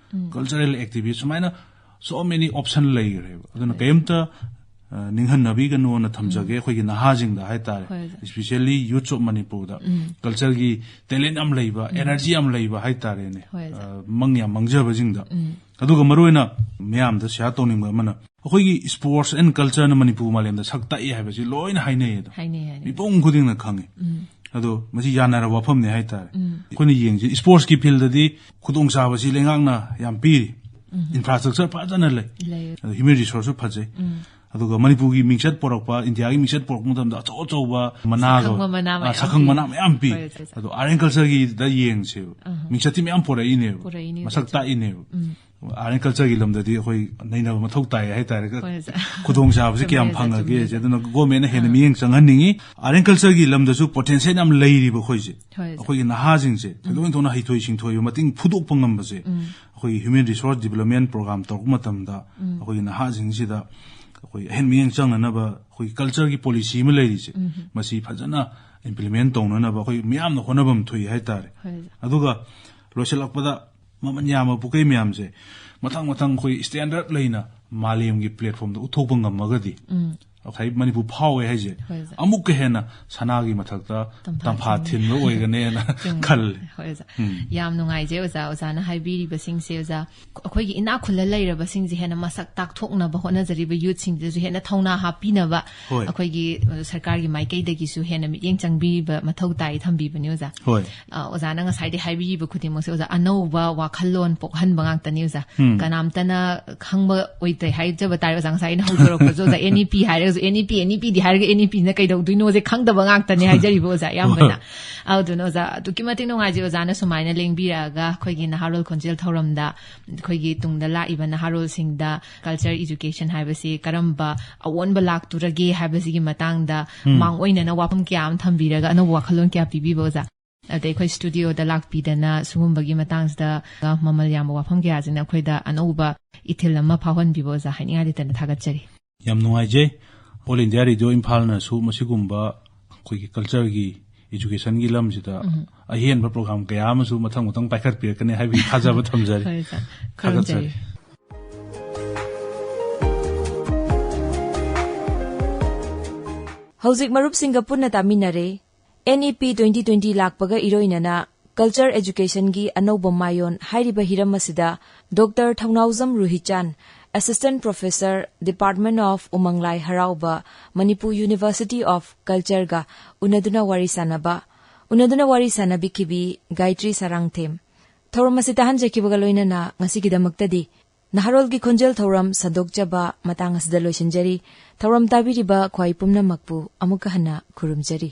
ꯀꯜꯆꯔꯦꯜ ꯑꯦꯛꯇꯤꯚꯤꯁ, ꯁꯨꯃꯥꯏꯅ so many option ꯂꯩꯈ꯭ꯔꯦꯕ꯫ ꯑꯗꯨꯅ ꯀꯩꯝꯇ ꯑ, ꯅꯤꯡꯍꯟꯅꯕꯤꯒꯅꯣꯅ ꯊꯝꯖꯒꯦ ꯑꯩꯈꯣꯏꯒꯤ ꯅꯍꯥꯁꯤꯡꯗ ꯍꯥꯏꯇꯥꯔꯦ, ꯍꯣꯏ, ꯑꯣꯖꯥ꯫ Especially youths of ꯃꯅꯤꯄꯨꯔꯗ ꯀꯜꯆꯔꯒꯤ ꯇꯦꯂꯦꯟ ꯌꯥꯝ ꯂꯩꯕ, ꯑꯦꯅꯔꯖꯤ ꯌꯥꯝ ꯂꯩꯕ ꯍꯥꯏꯇꯥꯔꯦꯅꯦ꯫ ꯍꯣꯏ, ꯑꯣꯖꯥ꯫ ꯑ, ꯃꯪ ꯌꯥꯝ ꯃꯪꯖꯕꯁꯤꯡꯗ꯫ ꯑꯗꯨꯒ ꯃꯔꯨꯑꯣꯏꯅ ꯃꯌꯥꯝꯗ ꯁꯤꯌꯥꯔ ꯇꯧꯅꯤꯡꯕ ꯑꯃꯅ, ꯑꯩꯈꯣꯏꯒꯤ ꯁ꯭ꯄꯣꯔꯠꯁ ꯑꯦꯟ ꯀꯜꯆꯔꯅ ꯃꯅꯤꯄꯨꯔ ꯃꯥꯂꯦꯝꯗ ꯁꯛ ꯇꯥꯛꯏ ꯍꯥꯏꯕꯁꯤ ꯂꯣꯏꯅ ꯍꯥꯏꯅꯩ ꯑꯗꯣ꯫ ꯍꯥꯏꯅꯩ, ꯍꯥꯏꯅꯩ꯫ ꯃꯤꯄꯨꯝ ꯈꯨꯗꯤꯡꯅ ꯈꯪꯉꯤ꯫ ꯑꯗꯣ ꯃꯁꯤ ꯌꯥꯅꯔꯕ ꯋꯥꯐꯝꯅꯤ ꯍꯥꯏꯇꯥꯔꯦ꯫ ꯑꯩꯈꯣꯏꯅ ꯌꯦꯡꯁꯤ, ꯁ꯭ꯄꯣꯔꯠꯁꯀꯤ ꯐꯤꯜꯗꯗꯤ ꯈꯨꯗꯣꯡꯆꯥꯕꯁꯤ ꯂꯩꯉꯥꯛꯅ ꯌꯥꯝ ꯄꯤꯔꯤ꯫ ꯏꯟꯐ꯭ꯔꯥꯁ꯭ꯇ꯭ꯔꯛꯆꯔ ꯐꯖꯅ ꯂꯩ꯫ ꯂꯩ꯫ ꯑꯗꯣ ꯍ꯭ꯌꯨꯃꯦꯟ ꯔꯤꯁꯣꯔꯁꯁꯨ ꯐꯖꯩ꯫ ꯑꯗꯨꯒ ꯃꯅꯤꯄꯨꯔꯒꯤ ꯃꯤꯡꯆꯠ ꯄꯣꯔꯛꯄ, ꯏꯟꯗꯤꯌꯥꯒꯤ ꯃꯤꯡꯆꯠ ꯄꯣꯔꯛꯄ ꯃꯇꯝꯗ ꯑꯆꯧ ꯑꯆꯧꯕ ꯃꯅꯥꯒ, ꯁꯛꯈꯪꯕ ꯃꯅꯥ ꯑ, ꯃꯌꯥꯝ ꯁꯛꯈꯪ ꯄꯤ꯫ ꯃꯅꯥ ꯃꯌꯥꯝ ꯄꯤ꯫ ꯍꯣꯏ, ꯍꯣꯏ, ꯍꯣꯏ꯫ ꯑꯗꯣ ꯑꯥꯔꯠ ꯑꯦꯟ ꯀꯜꯆꯔꯒꯤꯗ ꯌꯦꯡꯁꯦꯕ꯫ ꯑꯍ꯫ ꯃꯤꯡꯆꯠꯇꯤ ꯃꯌꯥꯝ ꯄꯣꯔꯛꯏꯅꯦꯕ꯫ ꯄꯣꯔꯛꯏꯅꯦ, ꯃꯁꯛ ꯍꯣꯏ꯫ ꯇꯥꯛꯏꯅꯦꯕ꯫ ꯑꯥꯔꯠ ꯑꯦꯟ ꯀꯜꯆꯔꯒꯤ ꯂꯝꯗꯗꯤ ꯑꯩꯈꯣꯏ ꯅꯩꯅꯕ ꯃꯊꯧ ꯇꯥꯏ ꯍꯥꯏꯇꯥꯔꯦ꯫ ꯍꯣꯏ, ꯁꯥꯔ꯫ ꯈꯨꯗꯣꯡꯆꯥꯕꯁꯤ ꯀꯌꯥꯝ ꯆꯨꯝꯃꯦ, ꯐꯪꯉꯒꯦ ꯆꯨꯝꯃꯦ, ꯍꯥꯏꯁꯦ꯫ ꯁꯥꯔ꯫ ꯑꯗꯨꯅ ꯒꯣꯔꯃꯦꯟꯅ ꯍꯦꯟꯅ ꯃꯤꯠꯌꯦꯡ ꯆꯪꯍꯟꯅꯤꯡꯉꯤ꯫ ꯑꯥꯔꯠ ꯑꯦꯟ ꯀꯜꯆꯔꯒꯤ ꯂꯝꯗꯁꯨ ꯄꯣꯇꯦꯟꯁꯤꯌꯦꯜ ꯌꯥꯝ ꯂꯩꯔꯤꯕ ꯑꯩꯈꯣꯏꯁꯦ꯫ ꯍꯣꯏ, ꯁꯥꯔ꯫ ꯑꯩꯈꯣꯏꯒꯤ ꯅꯍꯥꯁꯤꯡꯁꯦ ꯊꯣꯏꯗꯣꯛ ꯍꯦꯟꯗꯣꯛꯅ ꯍꯩꯊꯣꯏ ꯁꯤꯡꯊꯣꯏꯕ ꯃꯇꯤꯡ ꯐꯨꯗꯣꯛꯄ ꯉꯝꯕꯁꯦ ꯑꯩꯈꯣꯏꯒꯤ ꯍ꯭ꯌꯨꯃꯦꯟ ꯔꯤꯁꯣꯔꯁ ꯗꯤꯕꯂꯞꯃꯦꯟ ꯄ꯭ꯔꯣꯒ꯭ꯔꯥꯝ ꯇꯧꯔꯛꯄ ꯃꯇꯝꯗ ꯑꯩꯈꯣꯏꯒꯤ ꯅꯍꯥꯁꯤꯡꯁꯤꯗ ꯑꯩꯈꯣꯏ ꯑꯍꯦꯟ ꯃꯤꯠꯌꯦꯡ ꯆꯪꯅꯅꯕ ꯑꯩꯈꯣꯏꯒꯤ ꯀꯜꯆꯔꯒꯤ ꯄꯣꯂꯤꯁꯤ ꯑꯃ ꯂꯩꯔꯤꯁꯦ, ꯃꯁꯤ ꯐꯖꯅ ꯏꯝꯄ꯭ꯂꯤꯃꯦꯟ ꯇꯧꯅꯅꯕ ꯑꯩꯈꯣꯏ ꯃꯤꯌꯥꯝꯅ ꯍꯣꯠꯅꯐꯝ ꯊꯣꯛꯏ ꯍꯥꯏꯇꯥꯔꯦ꯫ ꯍꯣꯏ, ꯁꯥꯔ꯫ ꯑꯗꯨꯒ ꯂꯣꯏꯁꯤꯜꯂꯛꯄꯗ ꯃꯃꯜ ꯌꯥꯝꯕ ꯄꯨꯀꯩ ꯃꯌꯥꯝꯁꯦ ꯃꯊꯪ ꯃꯊꯪ ꯑꯩꯈꯣꯏ ꯁ꯭ꯇꯦꯟꯗꯔꯗ ꯂꯩꯅ ꯃꯥꯂꯦꯝꯒꯤ ꯄ꯭ꯂꯦꯠꯐꯣꯝꯗ ꯎꯠꯊꯣꯛꯄ ꯉꯝꯃꯒꯗꯤ ꯉꯁꯥꯏ ꯃꯅꯤꯄꯨꯔ ꯐꯥꯎꯋꯦ ꯍꯥꯏꯁꯦ, ꯍꯣꯏ, ꯑꯣꯖꯥ꯫ ꯑꯃꯨꯛꯀ ꯍꯦꯟꯅ ꯁꯅꯥꯒꯤ ꯃꯊꯛꯇ ꯇꯝꯐꯥ ꯇꯝꯐꯥ ꯊꯤꯟꯕ꯫ ꯊꯤꯟꯕ ꯑꯣꯏꯒꯅꯦꯅ ꯆꯨꯝꯃꯤ꯫ ꯈꯜꯂꯦ꯫ ꯍꯣꯏ, ꯑꯣꯖꯥ꯫ ꯎꯝ꯫ ꯌꯥꯝ ꯅꯨꯡꯉꯥꯏꯖꯩ, ꯑꯣꯖꯥ꯫ ꯑꯣꯖꯥꯅ ꯍꯥꯏꯕꯤꯔꯤꯕꯁꯤꯡꯁꯦ, ꯑꯣꯖꯥ, ꯑꯩꯈꯣꯏꯒꯤ ꯏꯅꯥꯛ ꯈꯨꯜꯂ ꯂꯩꯔꯕꯁꯤꯡꯁꯦ ꯍꯦꯟꯅ ꯃꯁꯛ ꯇꯥꯛꯊꯣꯛꯅꯕ ꯍꯣꯠꯅꯖꯔꯤꯕ youthꯁꯤꯡꯁꯤꯗꯁꯨ ꯍꯦꯟꯅ ꯊꯧꯅꯥ ꯍꯥꯞꯄꯤꯅꯕ ꯍꯣꯏ꯫ ꯑꯩꯈꯣꯏꯒꯤ, ꯑ, ꯁꯔꯀꯥꯔꯒꯤ ꯃꯥꯏꯀꯩꯗꯒꯤꯁꯨ ꯍꯦꯟꯅ ꯃꯤꯠꯌꯦꯡ ꯆꯪꯕꯤꯕ ꯃꯊꯧ ꯇꯥꯏ ꯊꯝꯕꯤꯕꯅꯤ, ꯑꯣꯖꯥ꯫ ꯍꯣꯏ꯫ ꯑ, ꯑꯣꯖꯥꯅ ꯉꯁꯥꯏꯗꯩ ꯍꯥꯏꯕꯤꯔꯤꯕ ꯈꯨꯗꯤꯡꯃꯛꯁꯦ, ꯑꯣꯖꯥ, ꯑꯅꯧꯕ ꯋꯥꯈꯜꯂꯣꯟ ꯄꯣꯛꯍꯟꯕ ꯉꯥꯛꯇꯅꯤ, ꯑꯣꯖꯥ꯫ ꯎꯝ꯫ ꯀꯅꯥꯝꯇꯅ ꯈꯪꯕ ꯑꯣꯏꯗ꯭ꯔꯦ ꯍꯥꯏꯖꯕ ꯇꯥꯔꯦ, ꯑꯣꯖꯥ꯫ ꯉꯁꯥꯏ ꯑꯩꯅ ꯍꯧꯗꯣꯔꯛꯄꯁꯨ, ꯑꯣꯖꯥ, NEP ꯍꯥꯏꯔꯒꯁꯨ NEP, NEPꯗꯤ ꯍꯥꯏꯔꯒ NEPꯅ ꯀꯩꯗꯧꯗꯣꯏꯅꯣꯁꯦ ꯈꯪꯗꯕ ꯉꯥꯛꯇꯅꯦ ꯍꯥꯏꯖꯔꯤꯕ, ꯑꯣꯖꯥ, ꯑꯌꯥꯝꯕꯅ꯫ ꯑꯗꯨꯅ, ꯑꯣꯖꯥ, ꯑꯗꯨꯛꯀꯤ ꯃꯇꯤꯛ ꯅꯨꯡꯉꯥꯏꯖꯩ, ꯑꯣꯖꯥꯅ ꯁꯨꯃꯥꯏꯅ ꯂꯦꯡꯕꯤꯔꯛꯑꯒ ꯑꯩꯈꯣꯏꯒꯤ ꯅꯍꯥꯔꯣꯜ ꯈꯣꯟꯖꯦꯜ ꯊꯧꯔꯝꯗ ꯑꯩꯈꯣꯏꯒꯤ ꯇꯨꯡꯗ ꯂꯥꯛꯏꯕ ꯅꯍꯥꯔꯣꯜꯁꯤꯡꯗ culture education ꯍꯥꯏꯕꯁꯤ ꯀꯔꯝꯕ ꯑꯑꯣꯟꯕ ꯂꯥꯛꯇꯣꯔꯒꯦ ꯍꯥꯏꯕꯁꯤꯒꯤ ꯃꯇꯥꯡꯗ ꯎꯝ꯫ ꯃꯥꯡ ꯑꯣꯏꯅꯅ ꯋꯥꯐꯝ ꯀꯌꯥ ꯑꯃ ꯊꯝꯕꯤꯔꯒ ꯑꯅꯧꯕ ꯋꯥꯈꯜꯂꯣꯟ ꯀꯌꯥ ꯄꯤꯕꯤꯕ, ꯑꯣꯖꯥ꯫ ꯑꯗꯩ ꯑꯩꯈꯣꯏ studioꯗ ꯂꯥꯛꯄꯤꯗꯅ ꯁꯤꯒꯨꯝꯕꯒꯤ ꯃꯇꯥꯡꯁꯤꯗ ꯃꯃꯜ ꯌꯥꯝꯕ ꯋꯥꯐꯝ ꯀꯌꯥꯁꯤꯅ ꯑꯩꯈꯣꯏꯗ ꯑꯅꯧꯕ ꯏꯊꯤꯜ ꯑꯃ ꯐꯥꯎꯍꯟꯕꯤꯕ, ꯑꯣꯖꯥ, ꯍꯥꯏꯅꯤꯡꯉꯥꯏ ꯂꯩꯇꯅ ꯊꯥꯒꯠꯆꯔꯤ꯫ ꯌꯥꯝ ꯅꯨꯡꯉꯥꯏꯖꯩ꯫ All India Radio ꯏꯝꯐꯥꯜꯅꯁꯨ ꯃꯁꯤꯒꯨꯝꯕ ꯑꯩꯈꯣꯏꯒꯤ cultureꯒꯤ educationꯒꯤ ꯂꯝꯁꯤꯗ ꯎꯝ꯫ ꯑꯍꯦꯟꯕ program ꯀꯌꯥ ꯑꯃꯁꯨ ꯃꯊꯪ ꯃꯊꯪ ꯄꯥꯏꯈꯠꯄꯤꯔꯛꯀꯅꯤ ꯍꯥꯏꯕꯒꯤ ꯊꯥꯖꯕ ꯊꯝꯖꯔꯤ꯫ ꯍꯣꯏ, ꯑꯣꯖꯥ꯫ ꯊꯥꯒꯠꯆꯔꯤ꯫ ꯈꯨꯔꯨꯝꯖꯔꯤ꯫ ꯍꯧꯖꯤꯛ ꯃꯔꯨꯞꯁꯤꯡꯒ ꯄꯨꯟꯅ ꯇꯥꯃꯤꯟꯅꯔꯦ꯫ NEP twenty twenty ꯂꯥꯛꯄꯒ ꯏꯔꯣꯏꯅꯅ culture educationꯒꯤ ꯑꯅꯧꯕ ꯃꯥꯌꯣꯟ ꯍꯥꯏꯔꯤꯕ ꯍꯤꯔꯝ ꯑꯁꯤꯗ doctor Thounaojam ꯔꯨꯍꯤꯆꯥꯟ, Assistant Professor, Department of ꯎꯃꯪ ꯂꯥꯏ ꯍꯔꯥꯎꯕ, ꯃꯅꯤꯄꯨꯔ University of Cultureꯒ ꯎꯅꯗꯨꯅ ꯋꯥꯔꯤ ꯁꯥꯅꯕ, ꯎꯅꯗꯨꯅ ꯋꯥꯔꯤ ꯁꯥꯅꯕꯤꯈꯤꯕꯤ ꯒꯥꯌꯇ꯭ꯔꯤ ꯁꯥꯔꯥꯡꯊꯦꯝ꯫ ꯊꯧꯔꯝ ꯑꯁꯤ ꯇꯥꯍꯟꯖꯈꯤꯕꯒ ꯂꯣꯏꯅꯅ ꯉꯁꯤꯒꯤꯗꯃꯛꯇꯗꯤ ꯅꯍꯥꯔꯣꯜꯒꯤ ꯈꯣꯟꯖꯦꯜ ꯊꯧꯔꯝ ꯁꯟꯗꯣꯛꯆꯕ ꯃꯇꯥꯡ ꯑꯁꯤꯗ ꯂꯣꯏꯁꯤꯟꯖꯔꯤ꯫ ꯊꯧꯔꯝ ꯇꯥꯕꯤꯔꯤꯕ ꯈ꯭ꯋꯥꯏ ꯄꯨꯝꯅꯃꯛꯄꯨ ꯑꯃꯨꯛꯀ ꯍꯟꯅ ꯈꯨꯔꯨꯝꯖꯔꯤ꯫